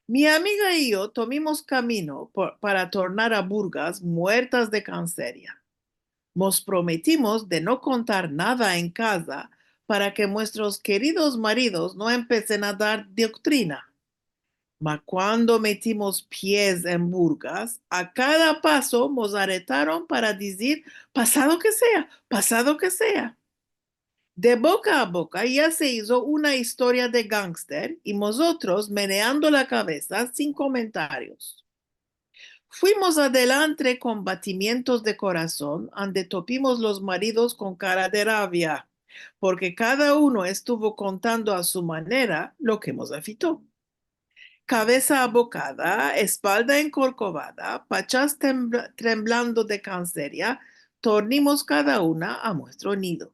Mi amiga i yo tomimos kamino por, para tornar a Burgas muertas de kanseria. Mos prometimos de no kontar nada en kaza para ke muestros keridos maridos no empesen a dar doktrina. Ma kuando metimos pies en Burgas, a kada paso mos aretaron para dizir: "Pasado ke sea, pasado ke sea." De boka a boka ya se izo una istoria de gangster i mozotros meneando la kavesa sin komentarios. Fuimos adelantre kon batimientos de korason, ande topimos los maridos kon kara de ravia, porke kada uno estuvo kontando a su manera lo ke mos afito. Kavesa abokada, espalda enkorkovada, pachas tembla-, tremblando de kanseria, tornimos kada una a muestro nido.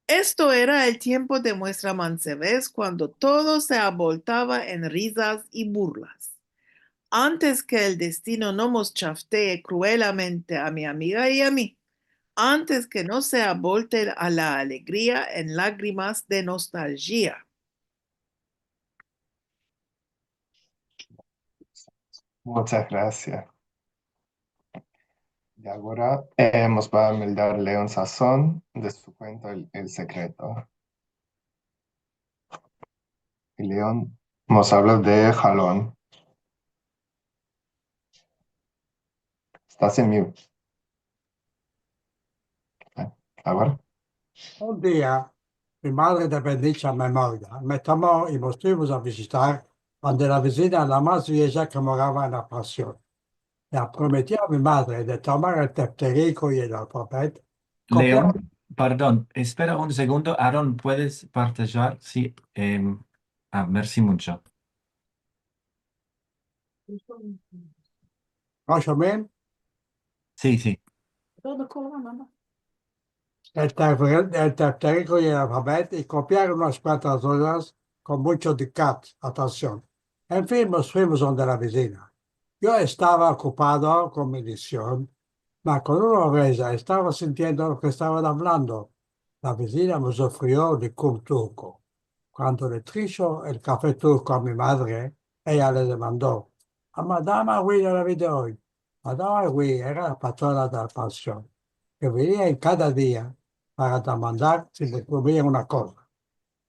Esto era el tiempo de muestra mansevez, kuando todo se aboltava en rizas i burlas. Antes ke el destino no mos chaftee kruelamente a mi amiga i a mi, antes ke no se abolte a la alegria en lagrimas de nostalgia. Munchas grasias. I agora, eh, mos va a meldar Leon Sasson de su kuento El, El Sekreto. I Leon mos avla de Halon. Estas en mute. Eh, agora? Un dia, mi madre de bendicha memoria me tomo i mos fuimos a vizitar ande la vezina la mas vieja ke morava en la pansion. Le prometi a mi madre de tomar el tefteriko i el alfabet. Leon, pardon, espera un segundo. Aaron, puedes partajar? Si, em, ah, mersi muncho. Ocho mil. Si, si. El tefteriko i el alfabet i kopiar unas kuantas kozas kon muncho dikkat, atansion. En fin, mos fuimos ande la vezina. Yo estava okupado kon mi mision Ma kon una oreja estava sintiendo lo ke estavan avlando. La vizina me ofresio un likur turko. Kuando le trisho el kafe turko a mi madre, eya le demando: "A Madam Awi no la vi oy?" Madam Awi era la patrona de la pansion, ke venia en kada dia para demandar si me komia una koza.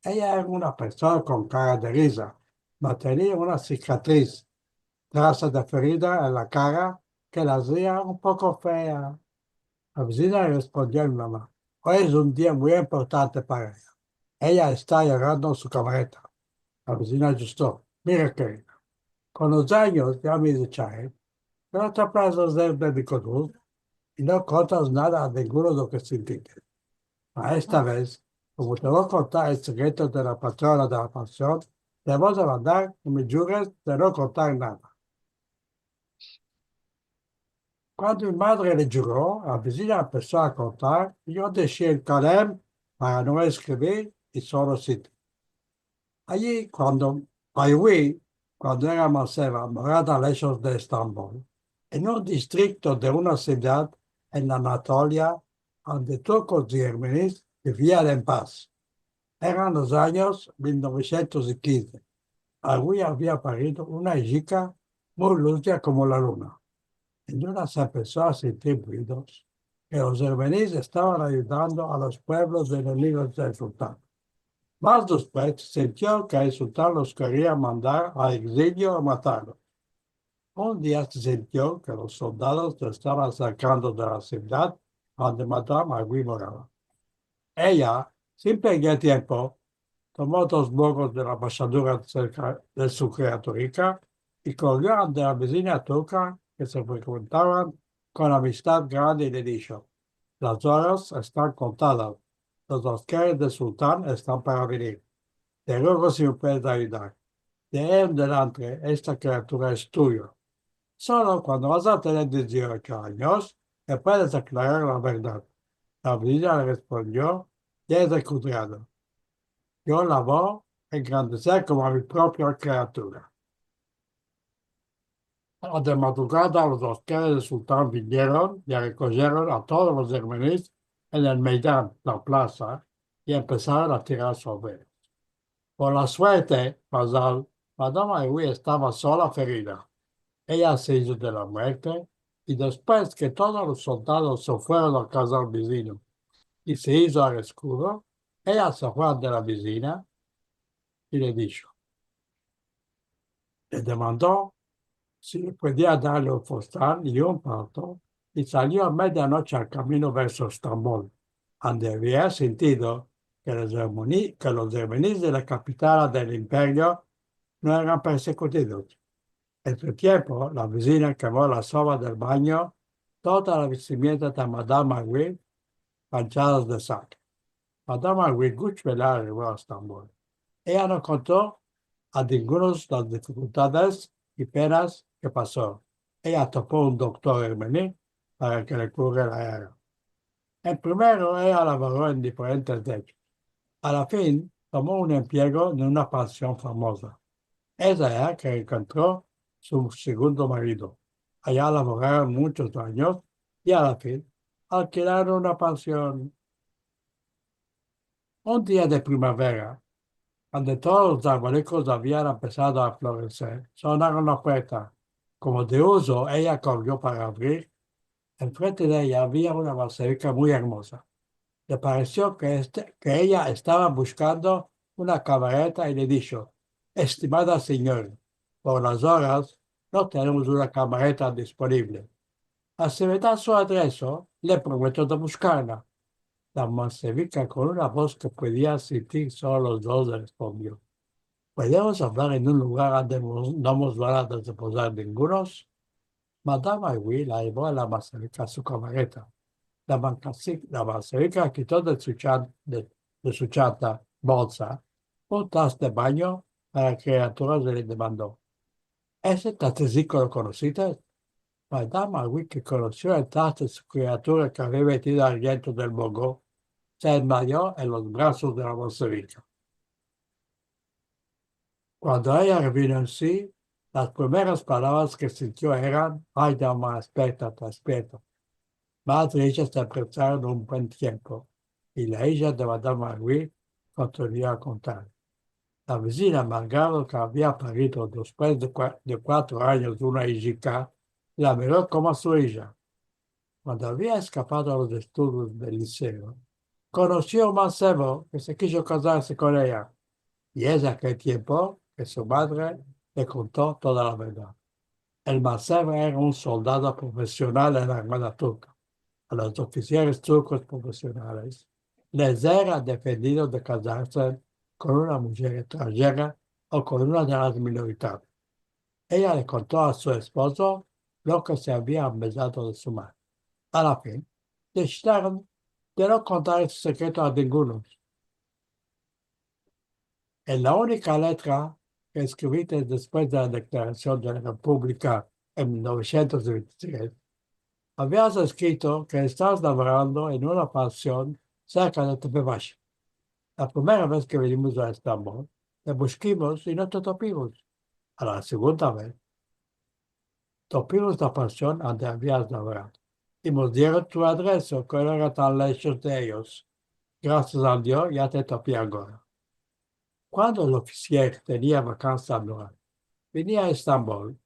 Eya era una persona kon kara de riza, ma tenia una sikatris, trasa de ferida en la kara ke la azia un poko fea. La vizina respondio a mi mama: "Oy es un dia muy importante para eya. Eya esta yorando en su kamareta." La vizina ajusto: "Mira, kerida, kon los anyos ya me ize chai, pero te aprendes de mi koduz i no kontas nada a ninguno de lo ke sintiste. Ma esta vez, komo te vo a kontar el sekreto de la patrona de la pansion, te vo a demandar ke me jures de no kontar nada." Kuando mi madre le juro, la vizina empeso a kontar i yo deshi el kalem para no eskrivir i solo siti. Ayi, kuando, Awi, kuando era manseva, morava leshos de Estambol, en un distrikto de una sivdad en Anatolia, ande turkos i ermenis bivian en pas. Eran los anyos mil novesientos i kinze. Awi avia parido una ijika muy luzia komo la luna. En una se empeso a sintir ruidos ke los ermenis estavan ayudando a los puevlos enemigos del sultan. Mas despues sintio ke el sultan los keria mandar a eksilio o matarlos. Un dia se sintio ke los soldados se estavan aserkando de la sivdad ande Madam Awi morava. Eya, sin perder tiempo, tomo dos bogos de la mashadura serka de su kriaturika i korrio ande la vizina turka ke se frekuentavan kon amistad grande i le disho: "Las oras estan kontadas, los askeres del sultan estan para venir. Te rugo si me puedes ayudar. De oy en delante esta kriatura es tuya. Solo kuando vas a tener dieziocho anyos, me puedes aklarar la verdad." La vizina le respondio: "Diez de kuadrado. Yo la vo a engrandeser komo a mi propia kriatura." A de madrugada los askeres del sultan vinieron i rekojeron a todos los ermenis en el meydan, la plasa, i empesaron a tirar sovre eyos. Por la suerte, mazal, Madam Awi estava sola ferida. Eya se izo de la muerte, i despues ke todos los soldados se fueron a kaza del vizino i se izo al eskuro, eya se fue ande la vizina i le disho, le demando si le puedia darle un fostan i un parto, i salio a medianoche al kamino verso Estambol, ande avia sintido ke los ermeni-, ke los ermenis de la kapital del imperio no eran persekudidos. En su tiempo, la vizina kemo la sova del banyo, toda la vestimienta de Madam Awi manchadas de sangre. Madam Awi gush bela arrivo a Estambol. Eya no konto a ningunos las difikultades i penas ke paso. Eya topo un doktor ermeni para ke le kure la erra. En primero, eya lavoro en diferentes dechos. A la fin, tomo un emplego en una pansion famoza. Es aya ke enkontro su segundo marido. Aya lavoraron munchos anyos i a la fin alkilaron una pansion. Un dia de primavera, kuando todos los arbolikos avian empesado a floreser, sonaron la puerta. Komo de uzo, eya korrio para avrir. Enfrente de eya avia una mansevika muy ermoza. Le paresio ke este, ke eya estava bushkando una kamareta i le disho: "Estimada sinyora, por las oras no tenemos una kamareta disponivle. Ma si me da su adreso, le prometo de bushkarla." La mansevika, kon una voz ke podian sintir solo los dos, le respondio: "Podemos avlar en un lugar ande no mos van a deposar ningunos?" Madam Awi la yevo a la mansevika a su kamareta. La mansevika, la mansevika kito de su chan-, de, de su chanta, bolsa, un tas de banyo para kriaturas i le demando: "Ese tasteziko lo konosites?" Madam Awi, ke konosio el tas de su kriatura ke avia metido al viento del bogo, se desmayo en los brazos de la mansevika. Kuando eya revino en si, las primeras palavras ke sintio eran: "Ay, dama, despieta, despieta." Padre i ija se apresaron un buen tiempo, i la ija de Madam Awi kontinua a kontar. La vezina, malgrado ke avia parido despues de kua-, de kuatro anyos una ijika, la miro komo su ija. Kuando avia eskapado a los estudios del liseo, konosio a un mansevo ke se kijo kazarse kon eya, i es akel tiempo ke su madre le konto toda la verdad. El mansevo era un soldado profesional en la armada turka. A los ofisieres turkos profesionales les era defendido de kazarse kon una mujer estranjera o kon una de las minoridades. Eya le konto a su espozo lo ke se avia ambezado de su madre. A la fin, desisieron de no kontar este sekreto a ninguno. En la unika letra ke eskriviste despues de la deklarasion de la Republika en mil novesientos vente i tres, avias eskrito ke estas lavorando en una pansion serka de Tepebashi. La primera vez ke vinimos a Estambol, te buskimos i no te topimos. A la segunda vez, topimos la pansion ande avias lavorado i mos dieron tu adreso, ke no era tan leshos de eyos. Grasias al Dio, ya te topi agora. Kuando el ofisier tenia vakansa al lugar, venia a Estambol,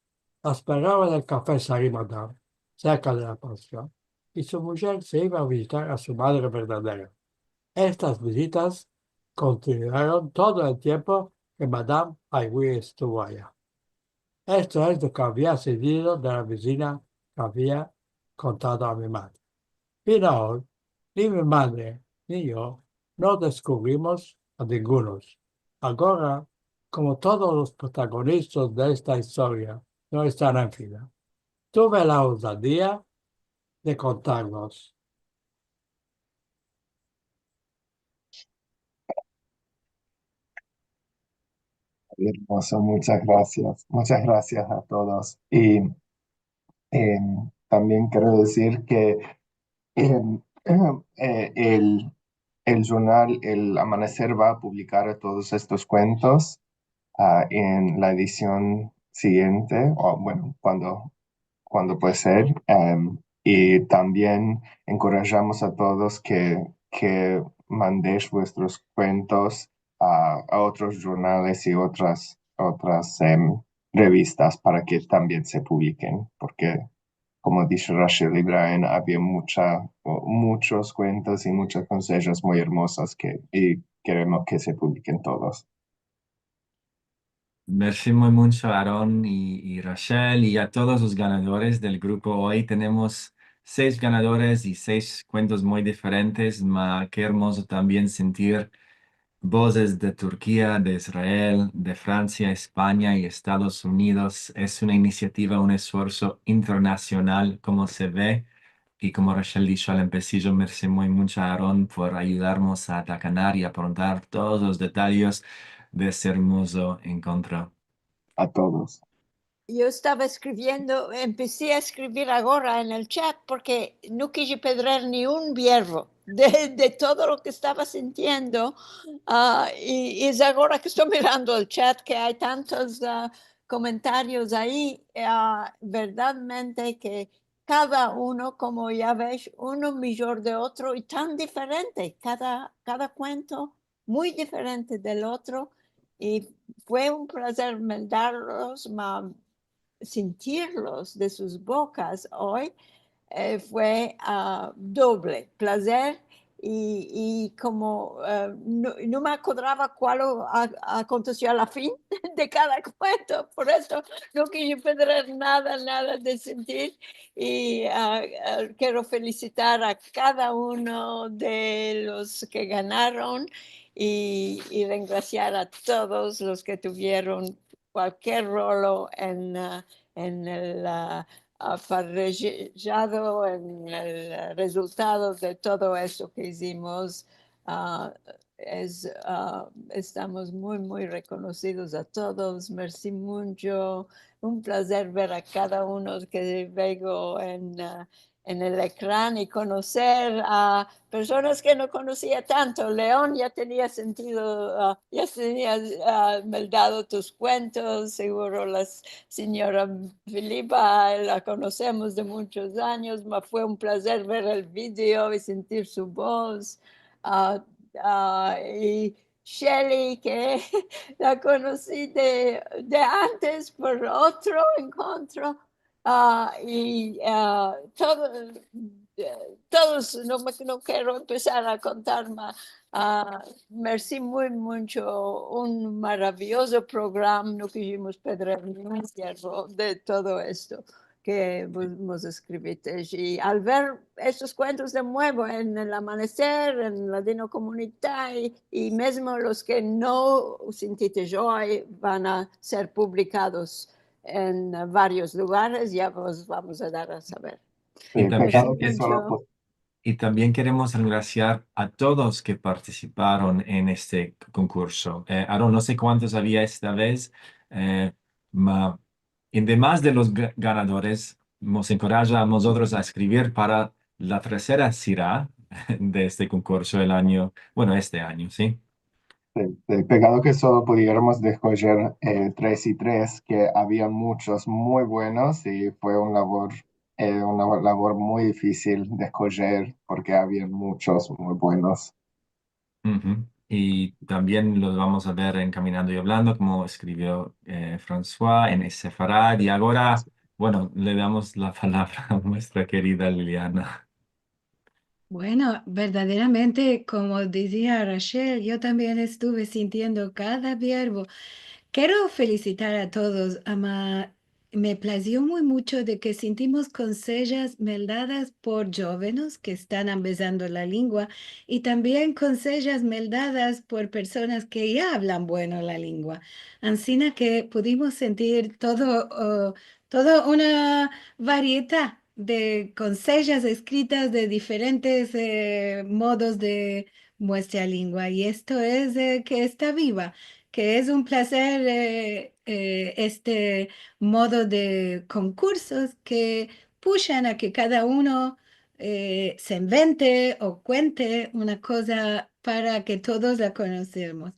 la esperava en el kafe Sari Madam, serka de la pansion, i su mujer se iva a vizitar a su madre verdadera. Estas vizitas kontinuaron todo el tiempo ke Madam Awi estuvo aya. Esto es lo ke avia susediedo de la vezina ke avia kontado a mi madre. Fin aoy, ni mi madre ni yo no deskuvrimos a ningunos. Agora, komo todos los protagonistas de esta istoria no estan en vida, tuve la ozadia de kontarlos. Ermozo, munchas grasias. Munchas grasias a todos. I, em, tambien kero dizir ke, em, eh, el, el jurnal El Amaneser va a publikar todos estos kuentos, ah, en la edision sigiente, o, bueno, kuando kuando puede ser. Em, i tambien enkorajamos a todos ke, ke mandesh vuestros kuentos a, a otros jurnales i otras, otras, em, revistas para ke tambien se publiken, porke, komo disho Rachel i Brian, avia mucha, o, muchos kuentos i muchas konsejos muy ermozas ke, i keremos ke se publiken todos. Mersi muy muncho, Aaron i, i Rachel, i a todos los ganadores del grupo. Oy tenemos seis ganadores i seis kuentos muy diferentes, ma ke ermozo tambien sentir vozes de Turkia, de Israel, de Fransia, Espanya i Estados Unidos. Es una inisiativa, un esfuerso internasional, komo se ve, i komo Rachel disho al empesijo, mersi muy muncho a Aaron por ayudarmos a atakanar i aprontar todos los detayes de este ermozo enkontro. A todos. Yo estava eskriviendo, empesi a eskrivir agora en el chat porke no kiji pedrer ni un vierbo de, de todo lo ke estava sintiendo, ah, i, i es agora ke esto mirando el chat ke ay tantos, ah, komentarios ayi, ah, verdadmente ke kada uno, komo ya vesh, uno mijor de otro i tan diferente, kada, kada kuento muy diferente del otro, i fue un plazer meldarlos, ma, sintirlos de sus bokas oy, eh, fue, ah, doble plazer, i, i komo, eh, no, no me akodrava kual a-, akontesio a la fin de kada kuento, por esto no kiji pedrer nada, nada de sintir, i, ah, ah, kero felisitar a kada uno de los ke ganaron i, i rengrasiar a todos los ke tuvieron kualkier rolo en, ah, en el, ah, ah, farrejado, en el, ah, rezultado de todo esto ke izimos. Ah, es, ah, estamos muy, muy rekonosidos a todos. Mersi muncho. Un plazer ver a kada uno ke veo en, ah, en el ekran i konoser a personas ke no konosia tanto. Leon ya tenia sentido, a, ya tenia, a, meldado tus kuentos, seguro la sinyora Filipa, la konosemos de munchos anyos, ma fue un plazer ver el video i sentir su voz. A, a, i Shelley, ke la konosi de, de antes por otro enkontro. A, i, a, todo, e, todos, no me, no kero empesar a kontar mas. A, mersi muy muncho, un maraviyozo programa, no kizimos pedrer ni un yerbo de todo esto ke vos, vos eskrivites. I al ver estos kuentos de muevo en el Amaneser, en Ladinokomunita i, i mezmo los ke no sintitesh oy van a ser publikados en varios lugares, ya vos vamos a dar a saver. Si, i tambien, pekado ke solo muncho. Po- I tambien keremos angrasiar a todos ke partisiparon en este konkurso. E, Aaron, no se kuantos avia esta vez, e, ma, ademas de los ga-, ganadores, mos enkoraja a mozotros a eskrivir para la tersera sira de este konkurso el anyo, bueno, este anyo, si? Si, si, pekado ke solo pudiermos eskojer, e, tres i tres, ke avia munchos muy buenos i fue un lavor, e, una lavor muy difisil de eskojer porke avia munchos muy buenos. Uhu. I tambien los vamos a ver en Kaminando i Avlando, komo eskrivio, e, François en Sefarad. I agora, bueno, le damos la palavra a muestra kerida Liliana. Bueno, verdaderamente, komo dizia Rachel, yo tambien estuve sintiendo kada vierbo. Kero felisitar a todos, ama me plazio muy muncho de ke sintimos konsejas meldadas por djovenes ke estan ambezando la lengua i tambien konsejas meldadas por personas ke ya avlan bueno la lengua. Ansina ke pudimos sentir todo, o, toda una variedad de konsejas eskritas de diferentes, e, modos de muestra lengua. I esto es, e, ke esta viva, ke es un plazer, e, e, este modo de konkursos ke pushan a ke kada uno, e, se invente o kuente una koza para ke todos la konosemos.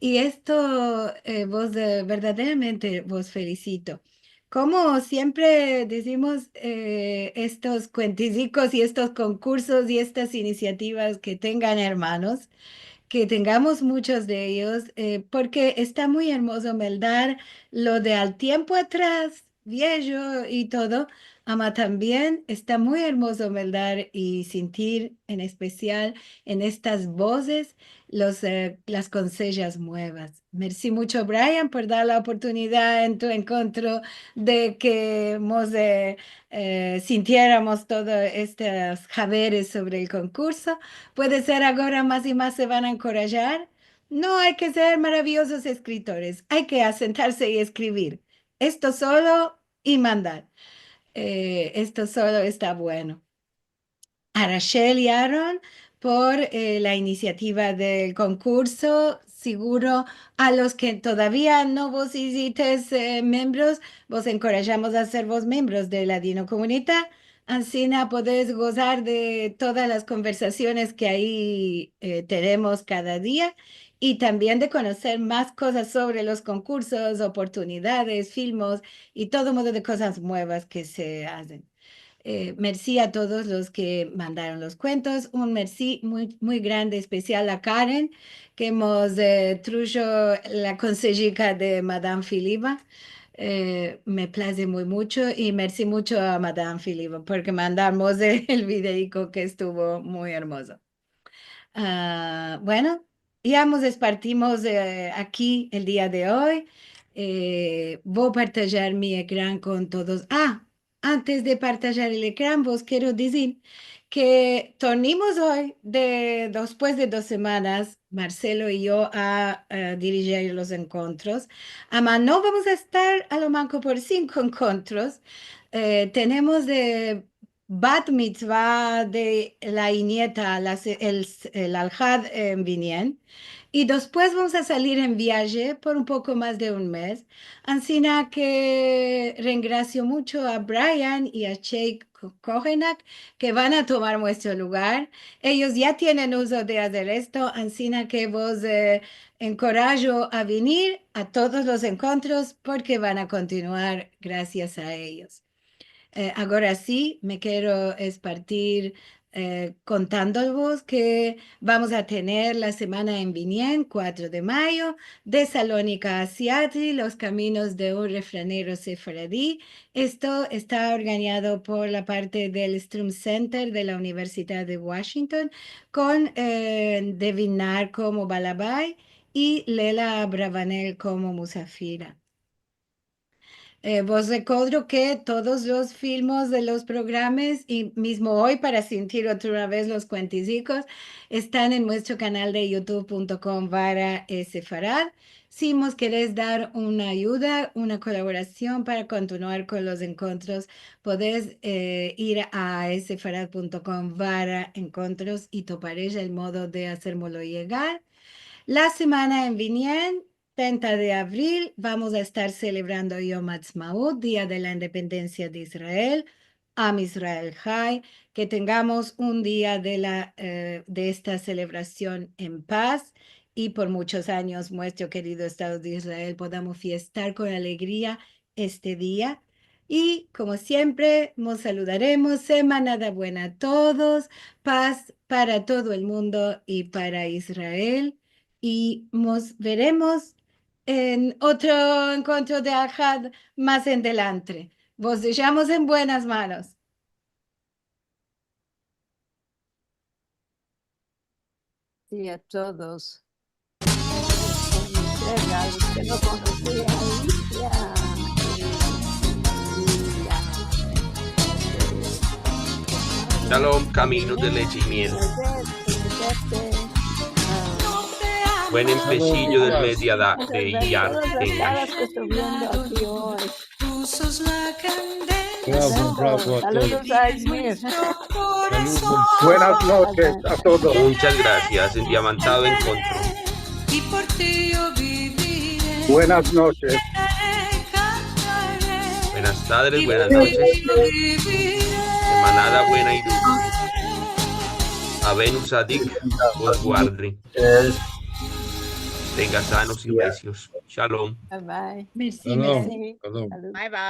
I esto, e, vos, e, verdaderamente vos felisito. Komo siempre dizimos, e, estos kuentizikos i estos konkursos i estas inisiativas ke tengan ermanos, ke tengamos munchos de eyos, e, porke esta muy ermozo meldar lo de al tiempo atras, viejo i todo, ama tambien esta muy ermozo meldar i sintir en espesial en estas vozes los, e, las konsejas muevas. Mersi muncho, Brian, por dar la oportunidad en tu enkontro de ke mos, e, e, sintieramos todos estos haberes sovre el konkurso. Puede ser agora mas i mas se van a enkorajar. No ay ke ser maraviyozos eskrivores, ay ke asentarse i eskrivir. Esto solo i mandar. E, esto solo esta bueno. A Rachel i Aaron por, e, la inisiativa del konkurso. Siguro a los ke todavia no vos izites, e, miembros, vos enkorajamos a azervos miembros de Ladinokomunita. Ansina podesh gozar de todas las konversasiones ke ayi, e, tenemos kada dia i tambien de konoser mas kozas sovre los konkursos, oportunidades, filmos i todo modo de kozas muevas ke se azen. E, mersi a todos los ke mandaron los kuentos. Un mersi muy, muy grande, espesial a Karen, ke mos, e, trujo la konsejika de Madam Filipa. E, me plaze muy muncho i mersi muncho a Madam Filipa porke mandamos el, el videiko ke estuvo muy ermozo. A, bueno, ya mos despartimos, e, aki el dia de oy. E, vo a partajar mi ekran kon todos. A, antes de partajar el ekran, vos kero dizir ke tornimos oy de, despues de dos semanas, Marcelo i yo a, e, dirijir los enkontros. Ama no vamos a estar a lo manko por sinko enkontros. E, tenemos de bat mitzva de la nieta, la se-, el, el alhad, e, vinien. i despues vamos a salir en viaje por un poko mas de un mez. Ansina ke rengrasio muncho a Brian i a Jake Ko-, Kohenak, ke van a tomar muestro lugar. Eyos ya tienen uzo de azer esto, ansina ke vos, eh, enkorajo a venir a todos los enkontros, porke van a kontinuar grasias a eyos. Eh, agora si, me kero espartir, eh, kontandovos ke vamos a tener la semana en vinien, kuatro de mayo, de Salonika a Seattle, los kaminos de un refranero sefaradi. Esto esta organizado por la parte del Strum Center de la Universidad de Washington, kon, eh, Devin Naar komo balabay i Lela Abravanel komo musafira. Eh, vos rekodro ke todos los filmos de los programas, i mizmo oy, para sintir otra vez los kuentizikos, estan en muestro kanal de youtube punto com barra sefarad. Si mos keres dar una ayuda, una kolaborasion para kontinuar kon los enkontros, podes, eh, ir a sefarad punto com barra enkontros i topares el modo de azermolo yegar. La semana en vinien, trenta de avril, vamos a estar selebrando Yom Ha'atzmaut, Dia de la Independensia de Israel, Am Israel Hay, ke tengamos un dia de la, eh, de esta selebrasion en pas, i por munchos anyos muestro kerido Estado de Israel podamos fiestar kon alegria este dia. I, komo siempre, mos saludaremos. Semanada buena a todos, pas para todo el mundo i para Israel. I mos veremos en otro enkontro de Ahad mas adelantre. Vos deshamos en buenas manos. Si, a todos. Entrega, los ke no konosia, i ya, i ya. Shalom, kamino de leche i miel. Buen empesijo del mediadia de Iyar Tengash. Bravo, bravo a todos. Saludos a Izmir. Saludos. Buenas noches a todos. Munchas grasias, en diamantado enkontro. Buenas noches. Buenas tardes, buenas noches. Semanada buena i dulse. Avinu Tzadik vos guarde. Tenga sanos i resios. Shalom. Bye bye. Mersi, mersi. Shalom. Bye bye.